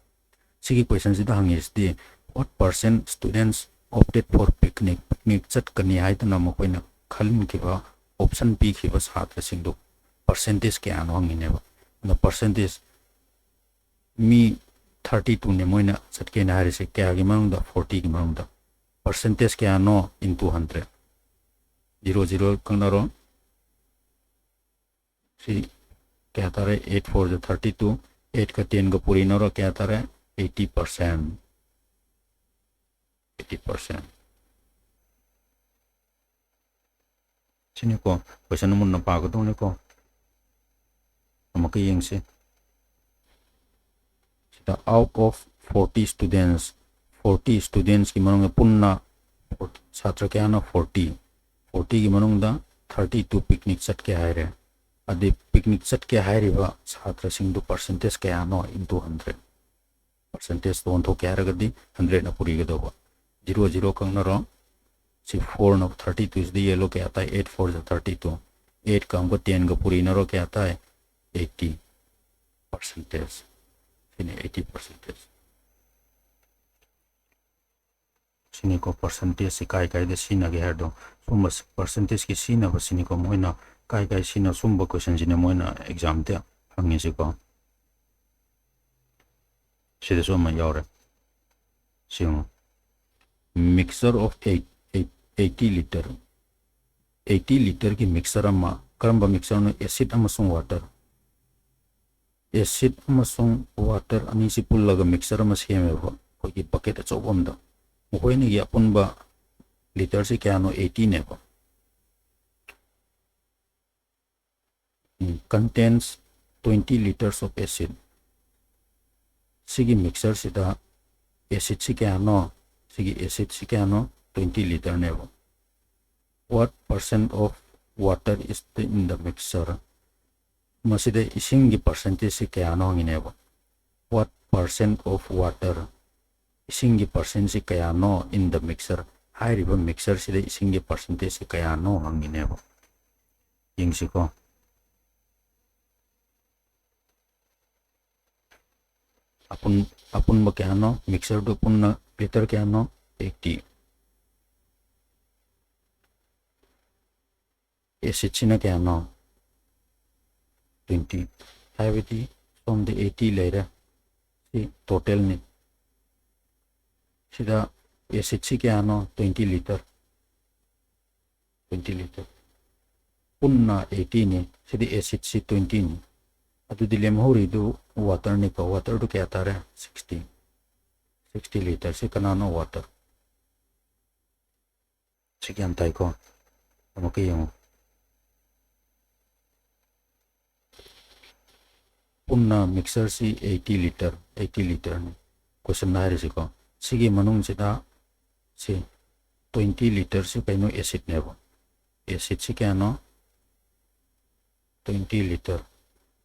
ꯁꯤꯒꯤ question ꯁꯤꯗ ꯍꯪꯉꯤꯁꯤꯗꯤ, what percent students opted for picnic? Picnic ꯆꯠꯀꯅꯤ ꯍꯥꯏꯗꯨꯅ ꯃꯈꯣꯏꯅ ꯈꯟꯈꯤꯕ, option ꯄꯤꯈꯤꯕ ꯁꯥꯇ꯭ꯔꯁꯤꯡꯗꯨ percentage ꯀꯌꯥꯅꯣ ꯍꯪꯉꯤꯅꯦꯕ꯫ ꯑꯗꯣ percentage, ꯃꯤ thirty two ꯅꯦ ꯃꯣꯏꯅ ꯆꯠꯀꯦꯅ ꯍꯥꯏꯔꯤꯁꯦ, ꯀꯌꯥꯒꯤ ꯃꯅꯨꯡꯗ? Forty ꯒꯤ ꯃꯅꯨꯡꯗ꯫ Percentage ꯀꯌꯥꯅꯣ into hundred? Zero zero ꯀꯛꯅꯔꯣ꯫ ꯁꯤ ꯀꯌꯥ ꯇꯥꯔꯦ? Eight four ꯖ thirty two, eight ꯀ ten ꯒ ꯄꯨꯔꯤꯅꯔꯣ, ꯀꯌꯥ ꯇꯥꯔꯦ? Eighty percent꯫ Eighty percent꯫ ꯁꯤꯅꯤꯀꯣ, question ꯅ ꯃꯨꯟꯅ ꯄꯥꯒꯗꯧꯅꯤꯀꯣ꯫ ꯑꯃꯨꯛꯀ ꯌꯦꯡꯁꯤ꯫ ꯁꯤꯗ, out of forty students, forty students ꯀꯤ ꯃꯅꯨꯡꯗ ꯄꯨꯟꯅ ꯁꯥꯇ꯭ꯔ ꯀꯌꯥꯅꯣ? Forty꯫ Forty ꯒꯤ ꯃꯅꯨꯡꯗ thirty two picnic ꯆꯠꯀꯦ ꯍꯥꯏꯔꯦ꯫ ꯑꯗꯨꯗꯤ picnic ꯆꯠꯀꯦ ꯍꯥꯏꯔꯤꯕ ꯁꯥꯇ꯭ꯔꯁꯤꯡꯗꯨ percentage ꯀꯌꯥꯅꯣ into hundred? Percentage ꯇ ꯑꯣꯟꯊꯣꯛꯀꯦ ꯍꯥꯏꯔꯒꯗꯤ hundred ꯅ ꯄꯨꯔꯤꯒꯗꯧꯕ꯫ Zero zero ꯀꯛꯅꯔꯣ꯫ ꯁꯤ four ꯅ thirty two ꯁꯤꯗ ꯌꯦꯜꯂꯣ, ꯀꯌꯥ ꯇꯥꯏ? Eight four ꯖ thirty two꯫ Eight ꯀ ꯑꯃꯨꯛꯀ ten ꯒ ꯄꯨꯔꯤꯅꯔꯣ, ꯀꯌꯥ ꯇꯥꯏ? Eighty percentage꯫ ꯁꯤꯅꯤ eighty percentage꯫ ꯁꯤꯅꯤꯀꯣ, percentage ꯁꯤ ꯀꯥꯏ ꯀꯥꯏꯗ ꯁꯤꯖꯤꯟꯅꯒꯦ ꯍꯥꯏꯕꯗꯣ꯫ ꯁꯨꯝꯕ percentage ꯀꯤ ꯁꯤꯖꯤꯟꯅꯕꯁꯤꯅꯤꯀꯣ ꯃꯣꯏꯅ ꯀꯥꯏ ꯀꯥꯏ ꯁꯤꯖꯤꯟꯅ-, ꯁꯨꯝꯕ question ꯁꯤꯅ ꯃꯣꯏꯅ exam ꯗ ꯍꯪꯉꯤꯁꯤꯀꯣ꯫ ꯁꯤꯗꯁꯨ ꯑꯃ ꯌꯥꯎꯔꯦ꯫ ꯁꯤ ꯌꯦꯡꯉꯨ꯫ Mixture of eight, eight, eighty litre꯫ Eighty litre ꯒꯤ mixture ꯑꯃ, ꯀꯔꯝꯕ mixture ꯅꯣ? Acid ꯑꯃꯁꯨꯡ water꯫ Acid ꯑꯃꯁꯨꯡ water ꯑꯅꯤꯁꯤ ꯄꯨꯜꯂꯒ mixture ꯑꯃ ꯁꯦꯝꯃꯦꯕ, ꯑꯩꯈꯣꯏꯒꯤ bucket ꯑꯆꯧꯕ ꯑꯃꯗ꯫ ꯃꯈꯣꯏ ꯑꯅꯤꯒꯤ ꯑꯄꯨꯟꯕ litre ꯁꯤ ꯀꯌꯥꯅꯣ? Eighty ꯅꯦꯕ꯫ ꯎꯝ, contains twenty litres of acid꯫ ꯁꯤꯒꯤ mixture ꯁꯤꯗ acid ꯁꯤ ꯀꯌꯥꯅꯣ? ꯁꯤꯒꯤ acid ꯁꯤ ꯀꯌꯥꯅꯣ? Twenty litre ꯅꯦꯕ꯫ What percent of water is the, in the mixture? ꯃꯁꯤꯗ ꯏꯁꯤꯡꯒꯤ percentage ꯁꯤ ꯀꯌꯥꯅꯣ ꯍꯪꯉꯤꯅꯦꯕ꯫ What percent of water? ꯏꯁꯤꯡꯒꯤ percent ꯁꯤ ꯀꯌꯥꯅꯣ in the mixture? ꯍꯥꯏꯔꯤꯕ mixture ꯁꯤꯗ ꯏꯁꯤꯡꯒꯤ percentage ꯁꯤ ꯀꯌꯥꯅꯣ ꯍꯪꯉꯤꯅꯦꯕ꯫ ꯌꯦꯡꯁꯤꯀꯣ꯫ ꯑꯄꯨꯟ-, ꯑꯄꯨꯟꯕ ꯀꯌꯥꯅꯣ? Mixture ꯗꯨ ꯄꯨꯟꯅ liter ꯀꯌꯥꯅꯣ? Eighty꯫ Acid ꯁꯤꯅ ꯀꯌꯥꯅꯣ? Twenty꯫ ꯍꯥꯏꯕꯗꯤ ꯁꯣꯝꯗ eighty ꯂꯩꯔꯦ, ꯁꯤ total ꯅꯤ꯫ ꯁꯤꯗ acid ꯁꯤ ꯀꯌꯥꯅꯣ? Twenty liter꯫ Twenty liter꯫ ꯄꯨꯟꯅ eighty ꯅꯤ, ꯁꯤꯗꯤ acid ꯁꯤ twenty ꯅꯤ꯫ ꯑꯗꯨꯗꯤ ꯂꯦꯝꯍꯧꯔꯤꯗꯨ water ꯅꯤꯀꯣ꯫ Water ꯗꯨ ꯀꯌꯥ ꯇꯥꯔꯦ? Sixty꯫ Sixty liter ꯁꯤ ꯀꯅꯥꯅꯣ? Water꯫ ꯁꯤ ꯒ꯭ꯌꯥꯟ ꯇꯥꯏꯀꯣ? ꯑꯃꯨꯛꯀ ꯌꯦꯡꯉꯨ꯫ ꯄꯨꯟꯅ mixture ꯁꯤ eighty liter, eighty liter ꯅꯤ꯫ Question ꯍꯥꯏꯔꯤꯁꯤꯀꯣ꯫ ꯁꯤꯒꯤ ꯃꯅꯨꯡꯁꯤꯗ ꯁꯤ twenty liter ꯁꯤ ꯀꯩꯅꯣ? Acid ꯅꯦꯕ꯫ Acid ꯁꯤ ꯀꯌꯥꯅꯣ? Twenty liter꯫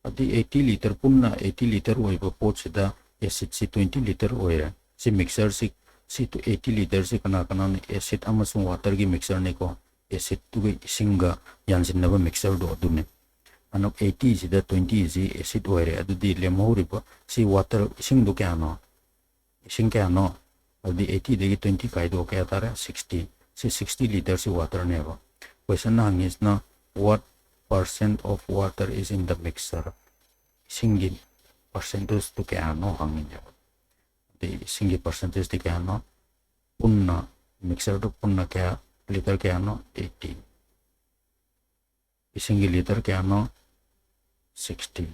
ꯑꯗꯨꯗꯤ eighty liter, ꯄꯨꯟꯅ eighty liter ꯑꯣꯏꯕ ꯄꯣꯠꯁꯤꯗ acid ꯁꯤ twenty liter ꯑꯣꯏꯔꯦ꯫ ꯁꯤ mixture ꯁꯤ, ꯁꯤ eighty liter ꯁꯤ ꯀꯅꯥ ꯀꯅꯥꯅꯣ? Acid ꯑꯃꯁꯨꯡ water ꯒꯤ mixture ꯅꯤꯀꯣ꯫ Acid ꯇꯨꯒ ꯏꯁꯤꯡꯒ ꯌꯥꯟꯁꯤꯟꯅꯕ mixture ꯗꯣ ꯑꯗꯨꯅꯤ꯫ ꯑꯗꯨꯅ eighty ꯁꯤꯗ twenty ꯁꯤ acid ꯑꯣꯏꯔꯦ꯫ ꯑꯗꯨꯗꯤ ꯂꯦꯝꯍꯧꯔꯤꯕ ꯁꯤ water, ꯏꯁꯤꯡꯗꯣ ꯀꯌꯥꯅꯣ? ꯏꯁꯤꯡ ꯀꯌꯥꯅꯣ? ꯑꯗꯨꯗꯤ eighty ꯗꯒꯤ twenty ꯀꯥꯏꯗꯣꯛꯑꯣ, ꯀꯌꯥ ꯇꯥꯔꯦ? Sixty꯫ ꯁꯤ sixty liter ꯁꯤ water ꯅꯦꯕ꯫ Question ꯅ ꯍꯪꯉꯤꯁꯤꯅ, "What percent of water is in the mixture?" ꯏꯁꯤꯡꯒꯤ percentage ꯇꯨ ꯀꯌꯥꯅꯣ ꯍꯪꯉꯤꯅꯦꯕ꯫ ꯑꯗꯩ ꯏꯁꯤꯡꯒꯤ percentage ꯇꯤ ꯀꯌꯥꯅꯣ? ꯄꯨꯟꯅ, mixture ꯗꯨ ꯄꯨꯟꯅ ꯀꯌꯥ, liter ꯀꯌꯥꯅꯣ? Eighty꯫ ꯏꯁꯤꯡꯒꯤ liter ꯀꯌꯥꯅꯣ? Sixty꯫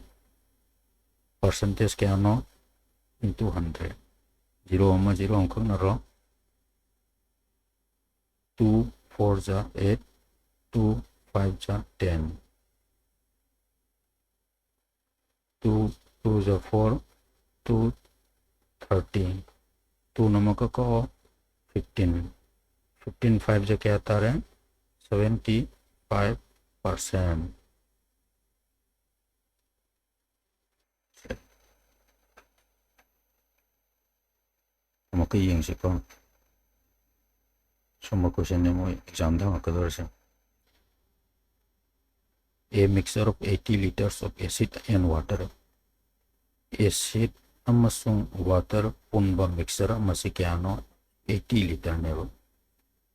Percentage ꯀꯌꯥꯅꯣ? Into hundred꯫ Zero ꯑꯃ zero ꯑꯃ ꯀꯛꯅꯔꯣ꯫ Two four ꯖ eight, two five ꯖ ten꯫ Two two ꯖ four, two thirty꯫ Two ꯅ ꯑꯃ ꯀꯛꯑꯣ, fifteen꯫ Fifteen five ꯖ ꯀꯌꯥ ꯇꯥꯔꯦ? Seventy five percent꯫ ꯑꯃꯨꯛꯀ ꯌꯦꯡꯁꯤꯀꯣ꯫ ꯁꯨꯝꯕ question ꯅꯦ ꯃꯣꯏ exam the ꯍꯪꯉꯛꯀꯗꯧꯔꯤꯁꯦ꯫ A mixture of eighty liters of acid and water꯫ Acid ꯑꯃꯁꯨꯡ water ꯄꯨꯟꯕ mixture ꯑꯃꯁꯤ ꯀꯌꯥꯅꯣ? Eighty literꯅꯦꯕ꯫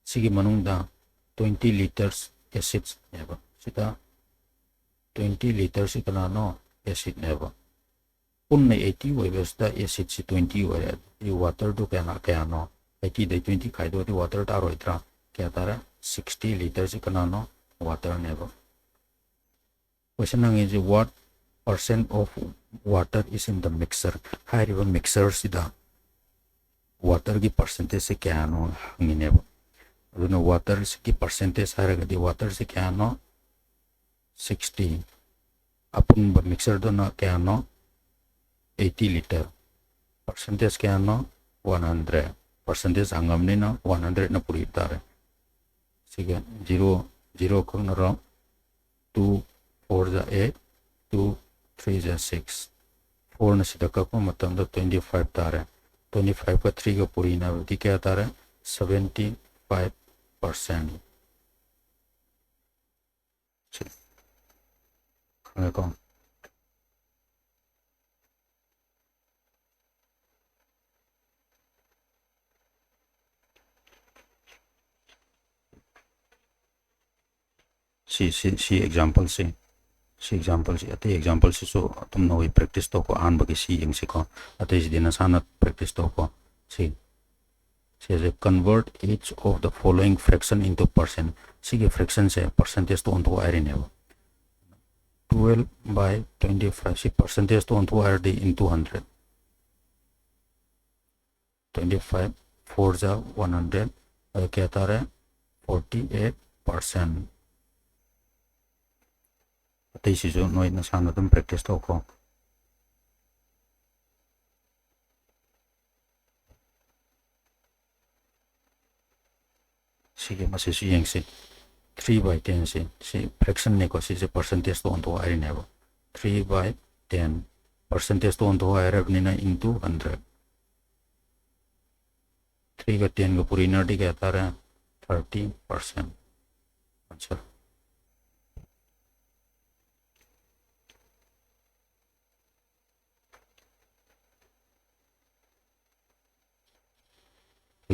ꯁꯤꯒꯤ ꯃꯅꯨꯡꯗ twenty liters acidꯅꯦꯕ꯫ ꯁꯤꯗ twenty literꯁꯤ ꯀꯅꯥꯅꯣ? Acidꯅꯦꯕ꯫ ꯄꯨꯟꯅ eighty ꯑꯣꯏꯕꯁꯤꯗ acidꯁꯤ twenty ꯑꯣꯏꯔꯦ꯫ ꯑꯗꯨꯗꯤ waterꯗꯨ ꯀꯌꯥꯅ-, ꯀꯌꯥꯅꯣ? Eightyꯗꯩ twenty ꯈꯥꯏꯗꯣꯛꯑꯗꯤ water ꯇꯥꯔꯣꯏꯗ꯭ꯔꯥ? ꯀꯌꯥ ꯇꯥꯔꯦ? Sixty literꯁꯤ ꯀꯅꯥꯅꯣ? Waterꯅꯦꯕ꯫ Question ꯍꯪꯉꯤꯁꯤ, what percent of water is in the mixture? ꯍꯥꯏꯔꯤꯕ mixtureꯁꯤꯗ waterꯒꯤ percentageꯁꯦ ꯀꯌꯥꯅꯣ ꯍꯪꯉꯤꯅꯦꯕ꯫ ꯑꯗꯨꯅ waterꯁꯤꯒꯤ percentage ꯍꯥꯏꯔꯒꯗꯤ waterꯁꯤ ꯀꯌꯥꯅꯣ? Sixty꯫ ꯑꯄꯨꯟꯕ mixtureꯗꯨꯅ ꯀꯌꯥꯅꯣ? Eighty liter꯫ Percentage ꯀꯌꯥꯅꯣ? One hundred꯫ Percentage ꯍꯪꯉꯕꯅꯤꯅ one hundredꯅ ꯄꯨꯔꯤ ꯇꯥꯔꯦ꯫ ꯁꯤꯒ zero, zero ꯀꯛꯅꯔꯣ꯫ Two four ꯖ eight, two three ꯖ six꯫ Fourꯅ ꯁꯤꯗ ꯀꯛꯄ ꯃꯇꯝꯗ twenty five ꯇꯥꯔꯦ꯫ Twenty fiveꯀ threeꯒ ꯄꯨꯔꯤꯅꯕꯗꯤ ꯀꯌꯥ ꯇꯥꯔꯦ? Seventy five percent꯫ ꯁꯤ ꯈꯪꯉꯦꯀꯣ? ꯁꯤ, ꯁꯤ, ꯁꯤ exampleꯁꯤ, ꯁꯤ exampleꯁꯤ, ꯑꯇꯩ exampleꯁꯤꯁꯨ ꯑꯗꯨꯝ ꯅꯈꯣꯏ practice ꯇꯧꯀꯣ꯫ ꯑꯍꯥꯟꯕꯒꯤ ꯁꯤ ꯌꯦꯡꯁꯤꯀꯣ꯫ ꯑꯇꯩꯁꯤꯗꯤ ꯅꯁꯥꯅ practice ꯇꯧꯀꯣ꯫ ꯁꯤ, ꯁꯤꯁꯦ, "Convert each of the following fraction into percent"꯫ ꯁꯤꯒꯤ fractionꯁꯦ percentageꯇ ꯑꯣꯟꯊꯣꯛ ꯍꯥꯏꯔꯤꯅꯦꯕ꯫ Twelve by twenty five ꯁꯤ percentageꯇ ꯑꯣꯟꯊꯣꯛ ꯍꯥꯏꯔꯗꯤ into hundred꯫ Twenty five four ꯖ one hundred, ꯑꯗꯨ ꯀꯌꯥ ꯇꯥꯔꯦ? Forty eight percent꯫ ꯑꯇꯩꯁꯤꯁꯨ ꯅꯣꯏ ꯅꯁꯥꯅ ꯑꯗꯨꯝ practice ꯇꯧꯀꯣ꯫ ꯁꯤꯒꯤ ꯃꯁꯤꯁꯨ ꯌꯦꯡꯁꯤ꯫ Three by tenꯁꯤ, ꯁꯤ fractionꯅꯦꯀꯣ, ꯁꯤꯁꯦ percentageꯇ ꯑꯣꯟꯊꯣꯛ ꯍꯥꯏꯔꯤꯅꯦꯕ꯫ Three by ten, percentageꯇ ꯑꯣꯟꯊꯣꯛ ꯍꯥꯏꯔꯕꯅꯤꯅ into hundred꯫ Threeꯒ tenꯒ ꯄꯨꯔꯤꯅꯔꯗꯤ ꯀꯌꯥ ꯇꯥꯔꯦ? Thirty percent꯫ Answer꯫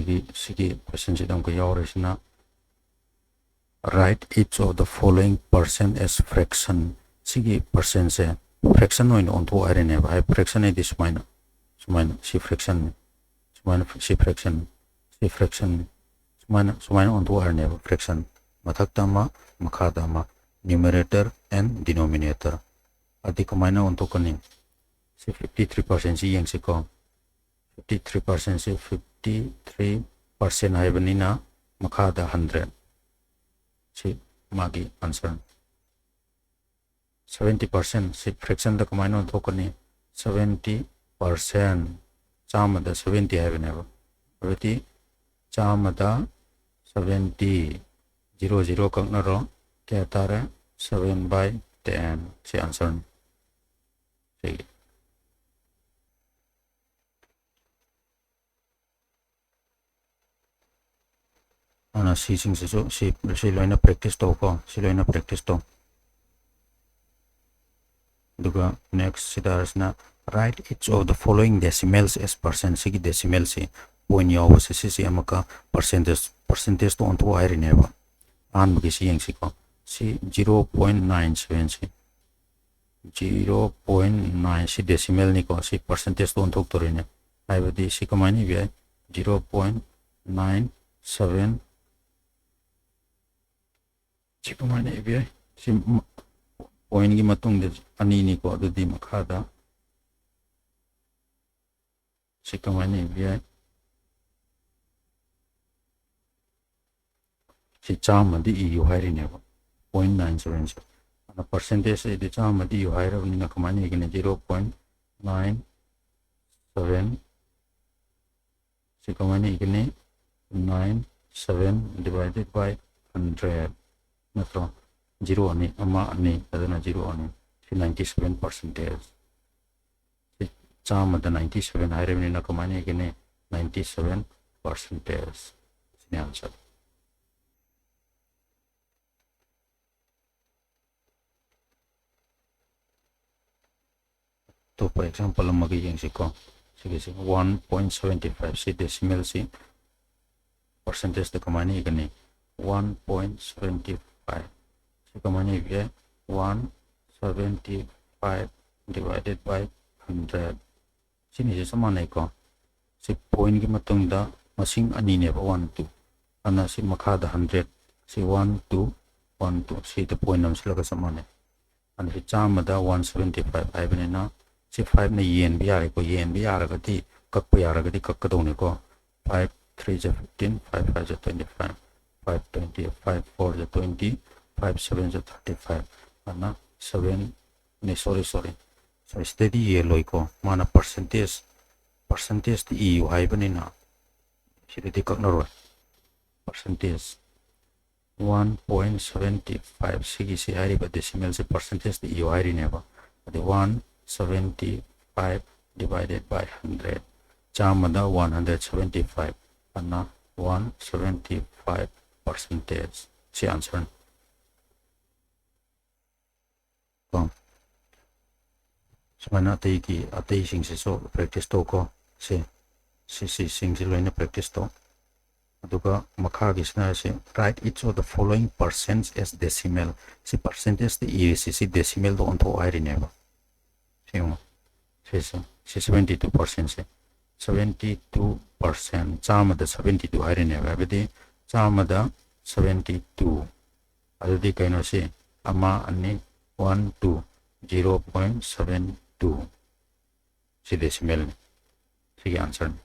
ꯁꯤꯒꯤ ꯁꯤꯒꯤ ꯀꯣꯏꯁꯟꯁꯤꯗ ꯑꯃꯨꯛꯀ ꯌꯥꯎꯔꯤꯁꯤꯅ, "Write each of the following percent as fraction." ꯁꯤꯒꯤ ꯄꯥꯔꯁꯦꯟꯁꯦ ꯐ꯭ꯔꯦꯛꯁꯟ ꯑꯣꯏꯅ ꯑꯣꯟꯊꯣꯛ ꯍꯥꯏꯔꯤꯅꯦꯕ꯫ ꯍꯥꯏ, ꯐ꯭ꯔꯦꯛꯁꯟ ꯍꯥꯏꯗꯤ ꯁꯨꯃꯥꯏꯅ, ꯁꯨꯃꯥꯏꯅ ꯁꯤ ꯐ꯭ꯔꯦꯛꯁꯟꯅꯤ, ꯁꯨꯃꯥꯏꯅ ꯁꯤ ꯐ꯭ꯔꯦꯛꯁꯟ, ꯁꯤ ꯐ꯭ꯔꯦꯛꯁꯟꯅꯤ, ꯁꯨꯃꯥꯏꯅ ꯁꯨꯃꯥꯏꯅ ꯑꯣꯟꯊꯣꯛ ꯍꯥꯏꯔꯤꯅꯦꯕ꯫ ꯐ꯭ꯔꯦꯛꯁꯟ ꯃꯊꯛꯇ ꯑꯃ, ꯃꯈꯥꯗ ꯑꯃ, numerator and denominator꯫ ꯑꯗꯨꯗꯤ ꯀꯃꯥꯏꯅ ꯑꯣꯟꯊꯣꯛꯀꯅꯤ? ꯁꯤ ꯐꯤꯐꯇꯤ ꯊ꯭ꯔꯤ ꯄꯥꯔꯁꯦꯟꯁꯤ ꯌꯦꯡꯁꯤꯀꯣ꯫ ꯐꯤꯐꯇꯤ ꯊ꯭ꯔꯤ ꯄꯥꯔꯁꯦꯟꯁꯤ ꯐꯤꯐꯇꯤ ꯊ꯭ꯔꯤ ꯄꯥꯔꯁꯦꯟ ꯍꯥꯏꯕꯅꯤꯅ ꯃꯈꯥꯗ ꯍꯟꯗ꯭ꯔꯦꯠ꯫ ꯁꯤ ꯃꯥꯒꯤ ꯑꯟꯁꯔꯅꯤ꯫ ꯁꯚꯦꯟꯇꯤ ꯄꯥꯔꯁꯦꯟ ꯁꯤ ꯐ꯭ꯔꯦꯛꯁꯟꯗ ꯀꯃꯥꯏꯅ ꯑꯣꯟꯊꯣꯛꯀꯅꯤ? ꯁꯚꯦꯟꯇꯤ ꯄꯥꯔꯁꯦꯟ, ꯆꯥꯝꯃꯗ ꯁꯚꯦꯟꯇꯤ ꯍꯥꯏꯕꯅꯦꯕ꯫ ꯑꯗꯨꯗꯤ ꯆꯥꯝꯃꯗ ꯁꯚꯦꯟꯇꯤ, ꯖꯤꯔꯣ ꯖꯤꯔꯣ ꯀꯛꯅꯔꯣ, ꯀꯌꯥ ꯇꯥꯔꯦ? Seven by ten꯫ ꯁꯤ ꯑꯟꯁꯔꯅꯤ꯫ ꯁꯤꯒꯤ꯫ ꯑꯗꯨꯅ ꯁꯤꯁꯤꯡꯁꯤꯁꯨ ꯁꯤ, ꯁꯤ ꯂꯣꯏꯅ ꯄ꯭ꯔꯦꯛꯇꯤꯁ ꯇꯧꯀꯣ, ꯁꯤ ꯂꯣꯏꯅ ꯄ꯭ꯔꯦꯛꯇꯤꯁ ꯇꯧ꯫ ꯑꯗꯨꯒ ꯅꯦꯛꯁ ꯁꯤꯗ ꯍꯥꯏꯔꯤꯁꯤꯅ, "Write each of the following decimals as percent." ꯁꯤꯒꯤ ꯗꯦꯁꯤꯃꯦꯜꯁꯤ, ꯄꯣꯏꯟ ꯌꯥꯎꯕꯁꯦ, ꯁꯤꯁꯤ ꯑꯃꯨꯛꯀ ꯄꯥꯔꯁꯦꯟꯇꯦꯖ, ꯄꯥꯔꯁꯦꯟꯇꯦꯖꯇ ꯑꯣꯟꯊꯣꯛꯑꯣ ꯍꯥꯏꯔꯤꯅꯦꯕ꯫ ꯑꯍꯥꯟꯕꯒꯤ ꯁꯤ ꯌꯦꯡꯁꯤꯀꯣ꯫ ꯁꯤ ꯖꯤꯔꯣ ꯄꯣꯏꯟ ꯅꯥꯏꯟ ꯁꯚꯦꯟꯁꯤ, ꯖꯤꯔꯣ ꯄꯣꯏꯟ ꯅꯥꯏꯟ ꯁꯤ ꯗꯦꯁꯤꯃꯦꯜꯅꯤꯀꯣ, ꯁꯤ ꯄꯥꯔꯁꯦꯟꯇꯦꯖꯇ ꯑꯣꯟꯊꯣꯛꯇꯣꯔꯤꯅꯦ꯫ ꯍꯥꯏꯕꯗꯤ ꯁꯤ ꯀꯃꯥꯏꯅ ꯏꯕ ꯌꯥꯏ? Zero point nine seven. ꯁꯤ ꯀꯃꯥꯏꯅ ꯏꯕ ꯌꯥꯏ? ꯁꯤ ꯃ-, ꯄꯣꯏꯟꯒꯤ ꯃꯇꯨꯡꯗ ꯑꯅꯤꯅꯤꯀꯣ, ꯑꯗꯨꯗꯤ ꯃꯈꯥꯗ ꯁꯤ ꯀꯃꯥꯏꯅ ꯏꯕ ꯌꯥꯏ? ꯁꯤ ꯆꯥꯝꯃꯗꯤ ꯏꯌꯨ ꯍꯥꯏꯔꯤꯅꯦꯕ, ꯄꯣꯏꯟ ꯅꯥꯏꯟ ꯁꯚꯦꯟꯁꯦ꯫ ꯑꯗꯨꯅ ꯄꯥꯔꯁꯦꯟꯇꯦꯖ ꯑꯩꯗꯤ ꯆꯥꯝꯃꯗꯤ ꯏꯌꯨ ꯍꯥꯏꯔꯕꯅꯤꯅ ꯀꯃꯥꯏꯅ ꯏꯒꯅꯤ? Zero point nine seven. ꯁꯤ ꯀꯃꯥꯏꯅ ꯏꯒꯅꯤ? Nine seven divided by hundred ꯅꯠꯇ꯭ꯔꯣ? ꯖꯤꯔꯣ ꯑꯅꯤ, ꯑꯃ ꯑꯅꯤ, ꯑꯗꯨꯅ ꯖꯤꯔꯣ ꯑꯅꯤ꯫ ꯁꯤ ninety seven percentage꯫ ꯁꯤ ꯆꯥꯝꯃꯗ ninety seven ꯍꯥꯏꯔꯕꯅꯤꯅ ꯀꯃꯥꯏꯅ ꯏꯒꯅꯤ? Ninety seven percentage꯫ ꯁꯤꯅꯤ ꯑꯟꯁꯔ꯫ ꯑꯇꯣꯞꯄ ꯑꯦꯛꯖꯥꯝꯄꯜ ꯑꯃꯒ ꯌꯦꯡꯁꯤꯀꯣ꯫ ꯁꯤꯒꯤꯁꯤ one point seventy five, ꯁꯤ ꯗꯦꯁꯤꯃꯦꯜꯁꯤ Percentage ꯇ ꯀꯃꯥꯏꯅ ꯏꯒꯅꯤ? One point seventy five꯫ ꯁꯤ ꯀꯃꯥꯏꯅ ꯏꯒꯦ? One seventy five divided by hundred꯫ ꯁꯤꯅꯤꯁꯦ ꯆꯞ ꯃꯥꯟꯅꯩꯀꯣ꯫ ꯁꯤ point ꯀꯤ ꯃꯇꯨꯡꯗ ꯃꯁꯤꯡ ꯑꯅꯤꯅꯦꯕ, one, two꯫ ꯑꯗꯨꯅ ꯁꯤ ꯃꯈꯥꯗ hundred, ꯁꯤ one, two, one, two꯫ ꯁꯤꯗ point ꯅꯝꯁꯤꯜꯂꯒ ꯆꯞ ꯃꯥꯟꯅꯩ꯫ ꯑꯗꯨꯗꯤ ꯆꯥꯝꯃꯗ one seventy five ꯍꯥꯏꯕꯅꯤꯅ ꯁꯤ five ꯅ ꯌꯦꯟꯕ ꯌꯥꯔꯦꯀꯣ꯫ ꯌꯦꯟꯕ ꯌꯥꯔꯒꯗꯤ, ꯀꯛꯄ ꯌꯥꯔꯒꯗꯤ ꯀꯛꯀꯗꯧꯅꯤꯀꯣ꯫ Five three ꯖ fifteen, five five ꯖ twenty five, five twenty, five four ꯖ twenty, five seven ꯖ thirty five꯫ ꯑꯗꯨꯅ seven ꯅꯦ, sorry, sorry, sorry, ꯁꯤꯗꯗꯤ ꯌꯦꯜꯂꯣꯏꯀꯣ꯫ ꯃꯥꯅ percentage, percentage ꯇ ꯏꯌꯨ ꯍꯥꯏꯕꯅꯤꯅ ꯁꯤꯗꯗꯤ ꯀꯛꯅꯔꯣꯏ꯫ Percentage one point seventy five, ꯁꯤꯒꯤꯁꯤ ꯍꯥꯏꯔꯤꯕ decimal ꯁꯦ percentage ꯇ ꯏꯌꯨ ꯍꯥꯏꯔꯤꯅꯦꯕ꯫ ꯑꯗꯩ one seventy five divided by hundred, ꯆꯥꯝꯃꯗ one hundred seventy five, ꯑꯗꯨꯅ one seventy five percentage꯫ ꯁꯤ answer ꯅꯤ꯫ ꯀꯣ꯫ ꯁꯨꯃꯥꯏꯅ ꯑꯇꯩꯒꯤ, ꯑꯇꯩꯁꯤꯡꯁꯤꯁꯨ practice ꯇꯧꯀꯣ꯫ ꯁꯤ, ꯁꯤ, ꯁꯤꯁꯤꯡꯁꯤ ꯂꯣꯏꯅ practice ꯇꯧ꯫ ꯑꯗꯨꯒ ꯃꯈꯥꯒꯤꯁꯤꯅ ꯁꯤ, "Write each of the following percents as decimal"꯫ ꯁꯤ percentage ꯇ ꯏꯔꯤꯁꯤ, ꯁꯤ decimal ꯗ ꯑꯣꯟꯊꯣꯛꯑꯣ ꯍꯥꯏꯔꯤꯅꯦꯕ꯫ ꯁꯤ ꯌꯦꯡꯉꯣ꯫ ꯁꯤꯁꯦ, ꯁꯤ seventy two percent ꯁꯦ꯫ Seventy two percent, ꯆꯥꯝꯃꯗ seventy two ꯍꯥꯏꯔꯤꯅꯦꯕ, ꯍꯥꯏꯕꯗꯤ ꯆꯥꯝꯃꯗ seventy two꯫ ꯑꯗꯨꯗꯤ ꯀꯩꯅꯣ ꯁꯤ? ꯑꯃ, ꯑꯅꯤ, one, two, zero point seven two꯫ ꯁꯤ decimal ꯅꯤ꯫ ꯁꯤꯒꯤ answer ꯅꯤ꯫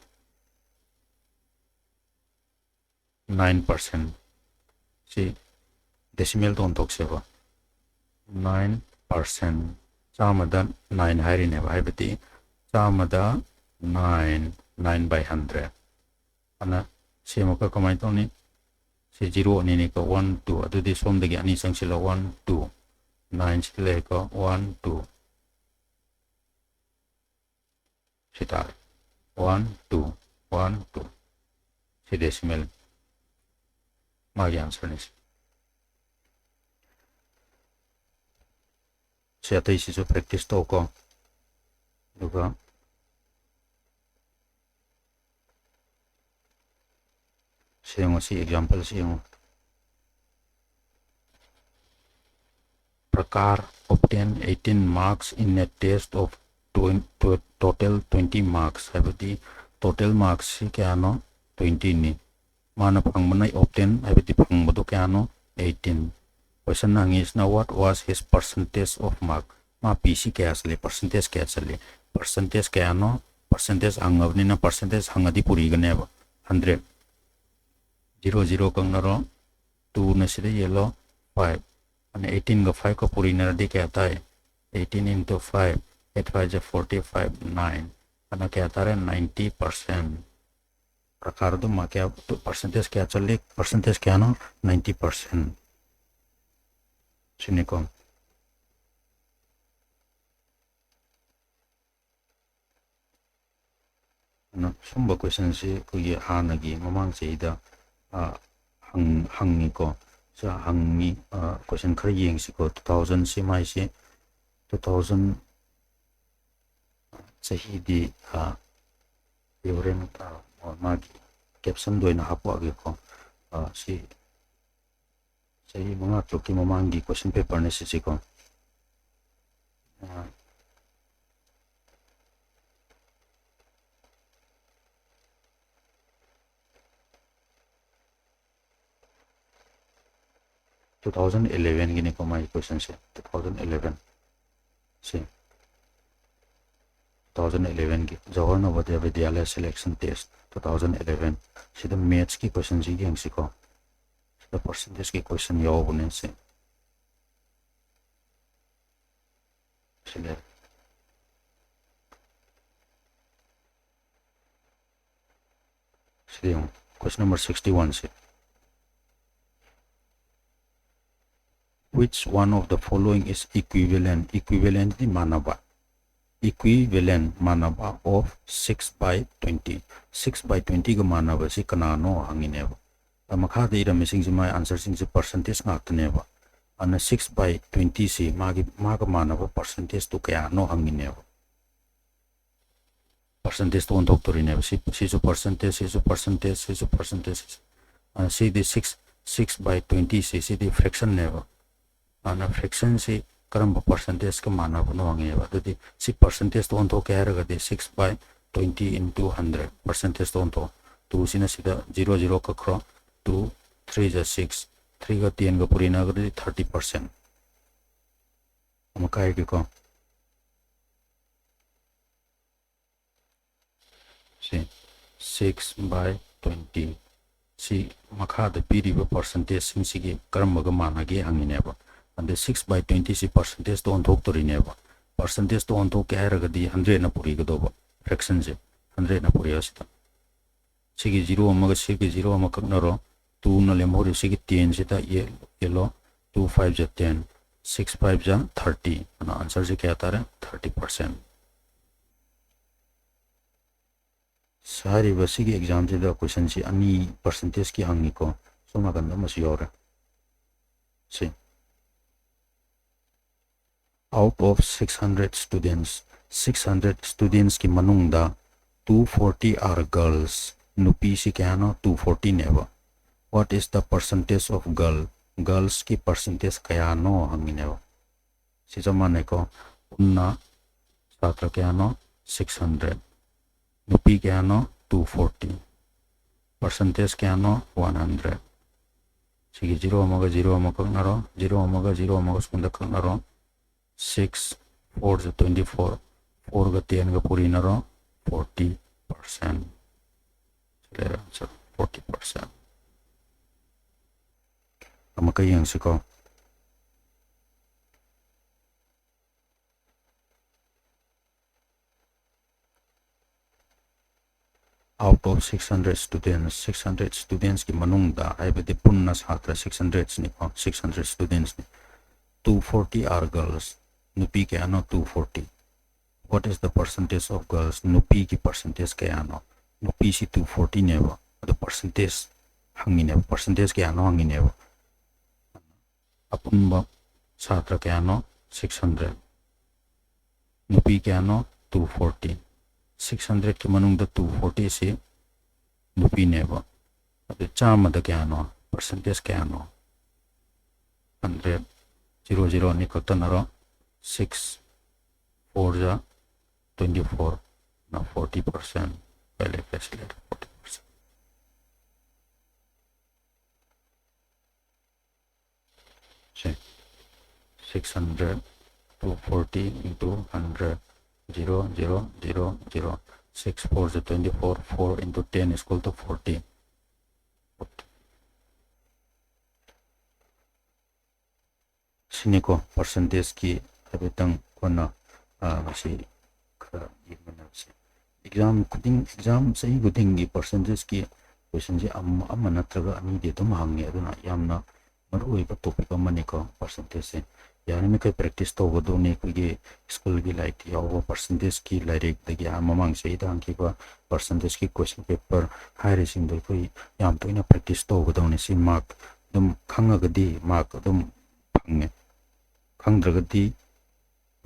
Nine percent꯫ ꯁꯤ decimal ꯗ ꯑꯣꯟꯊꯣꯛꯁꯦꯕ꯫ Nine percent꯫ ꯆꯥꯝꯃꯗ nine ꯍꯥꯏꯔꯤꯅꯦꯕ, ꯍꯥꯏꯕꯗꯤ ꯆꯥꯝꯃꯗ nine, nine by hundred꯫ ꯑꯗꯨꯅ ꯁꯤ ꯑꯃꯨꯛꯀ ꯀꯃꯥꯏꯅ ꯇꯧꯅꯤ? ꯁꯤ zero ꯑꯅꯤꯅꯤꯀꯣ, one, two꯫ ꯑꯗꯨꯗꯤ ꯁꯣꯝꯗꯒꯤ ꯑꯅꯤ ꯆꯪꯁꯤꯜꯂꯣ, one, two꯫ Nine ꯁꯤ ꯂꯩꯔꯦꯀꯣ, one, two꯫ ꯁꯤ ꯇꯥꯔꯦ꯫ One, two, one, two꯫ ꯁꯤ decimal꯫ ꯃꯥꯒꯤ answer ꯅꯤ ꯁꯤ꯫ ꯁꯤ ꯑꯇꯩꯁꯤꯁꯨ practice ꯇꯧꯀꯣ꯫ ꯑꯗꯨꯒ ꯁꯤ ꯌꯦꯡꯉꯣ, ꯁꯤ example ꯁꯤ ꯌꯦꯡꯉꯣ꯫ Prakar obtain eighteen marks in a test of twen- tw- total twenty marks, ꯍꯥꯏꯕꯗꯤ total marks ꯁꯤ ꯀꯌꯥꯅꯣ? Twenty ꯅꯤ꯫ ꯃꯥꯅ ꯐꯪꯕꯅ obtain ꯍꯥꯏꯕꯗꯤ ꯐꯪꯕꯗꯣ ꯀꯌꯥꯅꯣ? Eighteen꯫ Question ꯍꯪꯉꯤꯁꯤꯅ what was his percentage of mark? ꯃꯥ P C ꯀꯌꯥ ꯆꯠꯂꯤ? Percentage ꯀꯌꯥ ꯆꯠꯂꯤ? Percentage ꯀꯌꯥꯅꯣ? Percentage ꯍꯪꯉꯕꯅꯤꯅ percentage ꯍꯪꯉꯗꯤ ꯄꯨꯔꯤꯒꯅꯦꯕ꯫ Hundred꯫ Zero zero ꯀꯛꯅꯔꯣ꯫ Two ꯅ ꯁꯤꯗ ꯌꯦꯜꯂꯣ꯫ Five꯫ ꯑꯗꯨꯅ eighteen ꯒ five ꯀ ꯄꯨꯔꯤꯅꯔꯗꯤ ꯀꯌꯥ ꯇꯥꯏ? Eighteen into five, eight five ꯖ forty five, nine꯫ ꯑꯗꯨꯅ ꯀꯌꯥ ꯇꯥꯔꯦ? Ninety percent꯫ Prakar ꯗꯨ ꯃꯥ ꯀꯌꯥ, percentage ꯀꯌꯥ ꯆꯠꯂꯤ? Percentage ꯀꯌꯥꯅꯣ? Ninety percent꯫ ꯁꯤꯅꯤꯀꯣ꯫ ꯑꯗꯨꯅ ꯁꯨꯝꯕ question ꯁꯤ ꯑꯩꯈꯣꯏꯒꯤ ꯍꯥꯟꯅꯒꯤ ꯃꯃꯥꯡ ꯆꯍꯤꯗ, ꯑ, ꯍꯪ-, ꯍꯪꯉꯤꯀꯣ꯫ ꯁꯤ ꯍꯪꯉꯤ, ꯑ, question ꯈꯔ ꯌꯦꯡꯁꯤꯀꯣ꯫ Two thousand ꯁꯤ ꯃꯥꯏꯁꯤ two thousand ꯆꯍꯤꯗꯤ, ꯑ, ꯍꯣꯔꯦꯟ, ꯑ, ꯃꯥꯒꯤ caption ꯗ ꯑꯣꯏꯅ ꯍꯥꯞꯄꯛꯑꯒꯦꯀꯣ꯫ ꯑ, ꯁꯤ ꯆꯍꯤ ꯃꯉꯥ ꯇꯔꯨꯛꯀꯤ ꯃꯃꯥꯡꯒꯤ question paper ꯅꯦ ꯁꯤꯁꯦꯀꯣ꯫ ꯑ, two thousand eleven ꯒꯤꯅꯤꯀꯣ ꯃꯥꯒꯤ question ꯁꯦ, two thousand eleven꯫ ꯁꯤ two thousand eleven ꯒꯤ Jawahar Navodaya Vidyalaya Selection Test two thousand eleven꯫ ꯁꯤꯗ maths ꯀꯤ question ꯁꯤ ꯌꯦꯡꯁꯤꯀꯣ꯫ ꯁꯤꯗ percentage ꯀꯤ question ꯌꯥꯎꯕꯅꯦ ꯁꯤ꯫ ꯁꯤꯗ꯫ ꯁꯤꯗ ꯌꯦꯡꯉꯨ, question number sixty one say. Which one of the following is equivalent? Equivalent ꯗꯤ ꯃꯥꯟꯅꯕ꯫ Equivalent ꯃꯥꯟꯅꯕ of six by twenty꯫ Six by twenty ꯒ ꯃꯥꯟꯅꯕꯁꯤ ꯀꯅꯥꯅꯣ ꯍꯪꯉꯤꯅꯦꯕ꯫ ꯑ, ꯃꯈꯥꯗ ꯏꯔꯝꯃꯤꯁꯤꯡꯁꯤ ꯃꯥꯏ answer ꯁꯤꯡꯁꯤ percentage ꯉꯥꯛꯇꯅꯦꯕ꯫ ꯑꯗꯨꯅ six by twenty ꯁꯤ ꯃꯥꯒꯤ, ꯃꯥꯒ ꯃꯥꯟꯅꯕ percentage ꯇꯨ ꯀꯌꯥꯅꯣ ꯍꯪꯉꯤꯅꯦꯕ꯫ Percentage ꯇ ꯑꯣꯟꯊꯣꯛꯇꯣꯔꯤꯅꯦꯕ꯫ ꯁꯤ, ꯁꯤꯁꯨ percentage, ꯁꯤꯁꯨ percentage, ꯁꯤꯁꯨ percentage, ꯁꯤꯁꯨ꯫ ꯑ, ꯁꯤꯗꯤ six, six by twenty ꯁꯤ, ꯁꯤꯗꯤ fraction ꯅꯦꯕ꯫ ꯑꯗꯨꯅ fraction ꯁꯤ ꯀꯔꯝꯕ percentage ꯀ ꯃꯥꯟꯅꯕꯅꯣ ꯍꯪꯉꯦꯕ꯫ ꯑꯗꯨꯗꯤ ꯁꯤ percentage ꯇ ꯑꯣꯟꯊꯣꯛꯀꯦ ꯍꯥꯏꯔꯒꯗꯤ six by twenty into hundred percentage ꯇ ꯑꯣꯟꯊꯣꯛꯑꯣ꯫ Two ꯁꯤꯅ ꯁꯤꯗ zero zero ꯀꯛꯈ꯭ꯔꯣ꯫ Two three ꯖ six, three ꯒ ten ꯒ ꯄꯨꯔꯤꯅꯒꯗꯤ thirty percent꯫ ꯑꯃꯨꯛꯀ ꯍꯥꯏꯔꯒꯦꯀꯣ꯫ ꯁꯤ six by twenty꯫ ꯁꯤ ꯃꯈꯥꯗ ꯄꯤꯔꯤꯕ percentage ꯁꯤꯡꯁꯤꯒꯤ ꯀꯔꯝꯕꯒ ꯃꯥꯟꯅꯒꯦ ꯍꯪꯉꯤꯅꯦꯕ꯫ ꯑꯗ six by twenty ꯁꯤ percentage ꯇ ꯑꯣꯟꯊꯣꯛꯇꯣꯔꯤꯅꯦꯕ꯫ Percentage ꯇ ꯑꯣꯟꯊꯣꯛꯀꯦ ꯍꯥꯏꯔꯒꯗꯤ hundred ꯅ ꯄꯨꯔꯤꯒꯗꯧꯕ, fraction ꯁꯦ hundred ꯅ ꯄꯨꯔꯤꯒ ꯁꯤꯗ꯫ ꯁꯤꯒꯤ zero ꯑꯃꯒ ꯁꯤꯒꯤ zero ꯑꯃ ꯀꯛꯅꯔꯣ꯫ Two ꯅ ꯂꯦꯝꯍꯧꯔꯤꯕ ꯁꯤꯒꯤ ten ꯁꯤꯗ ꯌꯦ-, ꯌꯦꯜꯂꯣ꯫ Two five ꯖ ten, six five ꯖ thirty꯫ ꯑꯗꯨꯅ answer ꯁꯤ ꯀꯌꯥ ꯇꯥꯔꯦ? Thirty percent꯫ ꯍꯥꯏꯔꯤꯕ ꯁꯤꯒꯤ exam ꯁꯤꯗ question ꯁꯤ ꯑꯅꯤ percentage ꯀꯤ ꯍꯪꯉꯤꯀꯣ꯫ ꯁꯣꯝ ꯅꯥꯀꯟꯗ ꯑꯃꯁꯨ ꯌꯥꯎꯔꯦ꯫ ꯁꯤ, out of six hundred students, six hundred students ꯀꯤ ꯃꯅꯨꯡꯗ two forty are girls, ꯅꯨꯄꯤꯁꯤ ꯀꯌꯥꯅꯣ? Two forty ꯅꯦꯕ꯫ What is the percentage of girl? Girls ꯀꯤ percentage ꯀꯌꯥꯅꯣ ꯍꯪꯉꯤꯅꯦꯕ꯫ ꯁꯤ ꯆꯞ ꯃꯥꯟꯅꯩꯀꯣ꯫ ꯄꯨꯟꯅ ꯁꯥꯇ꯭ꯔ ꯀꯌꯥꯅꯣ? Six hundred꯫ ꯅꯨꯄꯤ ꯀꯌꯥꯅꯣ? Two forty꯫ Percentage ꯀꯌꯥꯅꯣ? One hundred꯫ ꯁꯤꯒꯤ zero ꯑꯃꯒ zero ꯑꯃ ꯀꯛꯅꯔꯣ, zero ꯑꯃꯒ zero ꯑꯃꯒ ꯁꯣꯝꯗ ꯀꯛꯅꯔꯣ꯫ Six, four ꯖ twenty four, four ꯒ ten ꯒ ꯄꯨꯔꯤꯅꯔꯣ, forty percent꯫ ꯁꯤ ꯂꯩꯔꯦ answer, forty percent꯫ ꯑꯃꯨꯛꯀ ꯌꯦꯡꯁꯤꯀꯣ꯫ Out of six hundred students, six hundred students ꯀꯤ ꯃꯅꯨꯡꯗ, ꯍꯥꯏꯕꯗꯤ ꯄꯨꯟꯅ ꯁꯥꯇ꯭ꯔ six hundred ꯅꯤꯀꯣ, six hundred students ꯅꯤ꯫ Two forty are girls, ꯅꯨꯄꯤ ꯀꯌꯥꯅꯣ? Two forty꯫ What is the percentage of girls? ꯅꯨꯄꯤꯒꯤ percentage ꯀꯌꯥꯅꯣ? ꯅꯨꯄꯤꯁꯤ two forty ꯅꯦꯕ, ꯑꯗꯣ percentage ꯍꯪꯉꯤꯅꯦꯕ, percentage ꯀꯌꯥꯅꯣ ꯍꯪꯉꯤꯅꯦꯕ꯫ ꯑꯄꯨꯟꯕ ꯁꯥꯇ꯭ꯔ ꯀꯌꯥꯅꯣ? Six hundred꯫ ꯅꯨꯄꯤ ꯀꯌꯥꯅꯣ? Two forty꯫ Six hundred ꯀꯤ ꯃꯅꯨꯡꯗ two forty ꯁꯤ ꯅꯨꯄꯤꯅꯦꯕ꯫ ꯑꯗꯨ ꯆꯥꯝꯃꯗ ꯀꯌꯥꯅꯣ? Percentage ꯀꯌꯥꯅꯣ? Hundred꯫ Zero zero ꯑꯅꯤ ꯀꯛꯊꯠꯅꯔꯣ꯫ Six four ꯖ twenty four ꯅ forty percent꯫ L F S letter forty percent꯫ Say, six hundred, two forty into hundred, zero zero zero zero, six four is twenty four, four into ten is equal to forty. ꯁꯤꯅꯤꯀꯣ, percentageꯀꯤ ꯍꯥꯏꯐꯦꯠꯇꯪ ꯀꯣꯟꯅ, ꯑ, ꯉꯁꯤ ꯈꯔ ꯌꯦꯡꯃꯤꯟꯅꯔꯁꯤ꯫ Exam ꯈꯨꯗꯤꯡ, exam ꯆꯍꯤ ꯈꯨꯗꯤꯡꯒꯤ percentageꯀꯤ questionꯁꯦ ꯑꯃ, ꯑꯃ ꯅꯠꯇ꯭ꯔꯒ ꯑꯅꯤꯗꯤ ꯑꯗꯨꯝ ꯍꯪꯉꯦ꯫ ꯑꯗꯨꯅ ꯌꯥꯝꯅ ꯃꯔꯨꯑꯣꯏꯕ topic ꯑꯃꯅꯤꯀꯣ percentageꯁꯦ꯫ ꯌꯥꯔꯤꯃꯈꯩ practice ꯇꯧꯒꯗꯧꯅꯤ꯫ ꯑꯩꯈꯣꯏꯒꯤ schoolꯒꯤ ꯂꯥꯏꯔꯤꯛꯇ ꯌꯥꯎꯕ percentageꯀꯤ ꯂꯥꯏꯔꯤꯛꯇꯒꯤ, ꯑꯥ, ꯃꯃꯥꯡ ꯆꯍꯤꯗ ꯍꯪꯈꯤꯕ percentageꯀꯤ question paper ꯍꯥꯏꯔꯤꯁꯤꯡꯗꯣ ꯑꯩꯈꯣꯏ ꯌꯥꯝ ꯇꯣꯏꯅ practice ꯇꯧꯒꯗꯧꯅꯤ꯫ ꯁꯤ mark ꯑꯗꯨꯝ ꯈꯪꯉꯒꯗꯤ mark ꯑꯗꯨꯝ ꯐꯪꯉꯦ, ꯈꯪꯗ꯭ꯔꯒꯗꯤ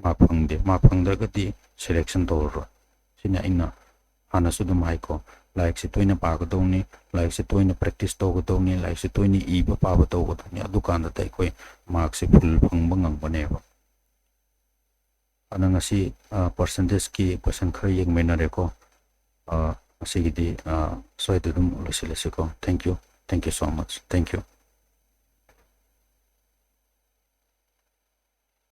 mark ꯐꯪꯗꯦ, mark ꯐꯪꯗ꯭ꯔꯒꯗꯤ selection ꯇꯧꯔꯔꯣꯏ꯫ ꯁꯤꯅꯤ ꯑꯩꯅ ꯍꯥꯟꯅꯁꯨ ꯑꯗꯨꯝ ꯍꯥꯏꯀꯣ, ꯂꯥꯏꯔꯤꯛꯁꯦ ꯇꯣꯏꯅ ꯄꯥꯒꯗꯧꯅꯤ, ꯂꯥꯏꯔꯤꯛꯁꯦ ꯇꯣꯏꯅ practice ꯇꯧꯒꯗꯧꯅꯤ, ꯂꯥꯏꯔꯤꯛꯁꯦ ꯇꯣꯏꯅ ꯏꯕ ꯄꯥꯕ ꯇꯧꯒꯗꯧꯅꯤ꯫ ꯑꯗꯨꯀꯥꯟꯗꯗ ꯑꯩꯈꯣꯏ markꯁꯦ full ꯐꯪꯕ ꯉꯝꯒꯅꯦꯕ꯫ ꯑꯗ ꯉꯁꯤ, ꯑ, percentageꯀꯤ question ꯈꯔ ꯌꯦꯡꯃꯤꯟꯅꯔꯦꯀꯣ꯫ ꯑ, ꯉꯁꯤꯒꯤꯗꯤ, ꯑ, ꯁ꯭ꯋꯥꯏꯗ ꯑꯗꯨꯝ ꯂꯣꯏꯁꯤꯜꯂꯁꯤꯀꯣ꯫ Thank you, thank you so much, thank you꯫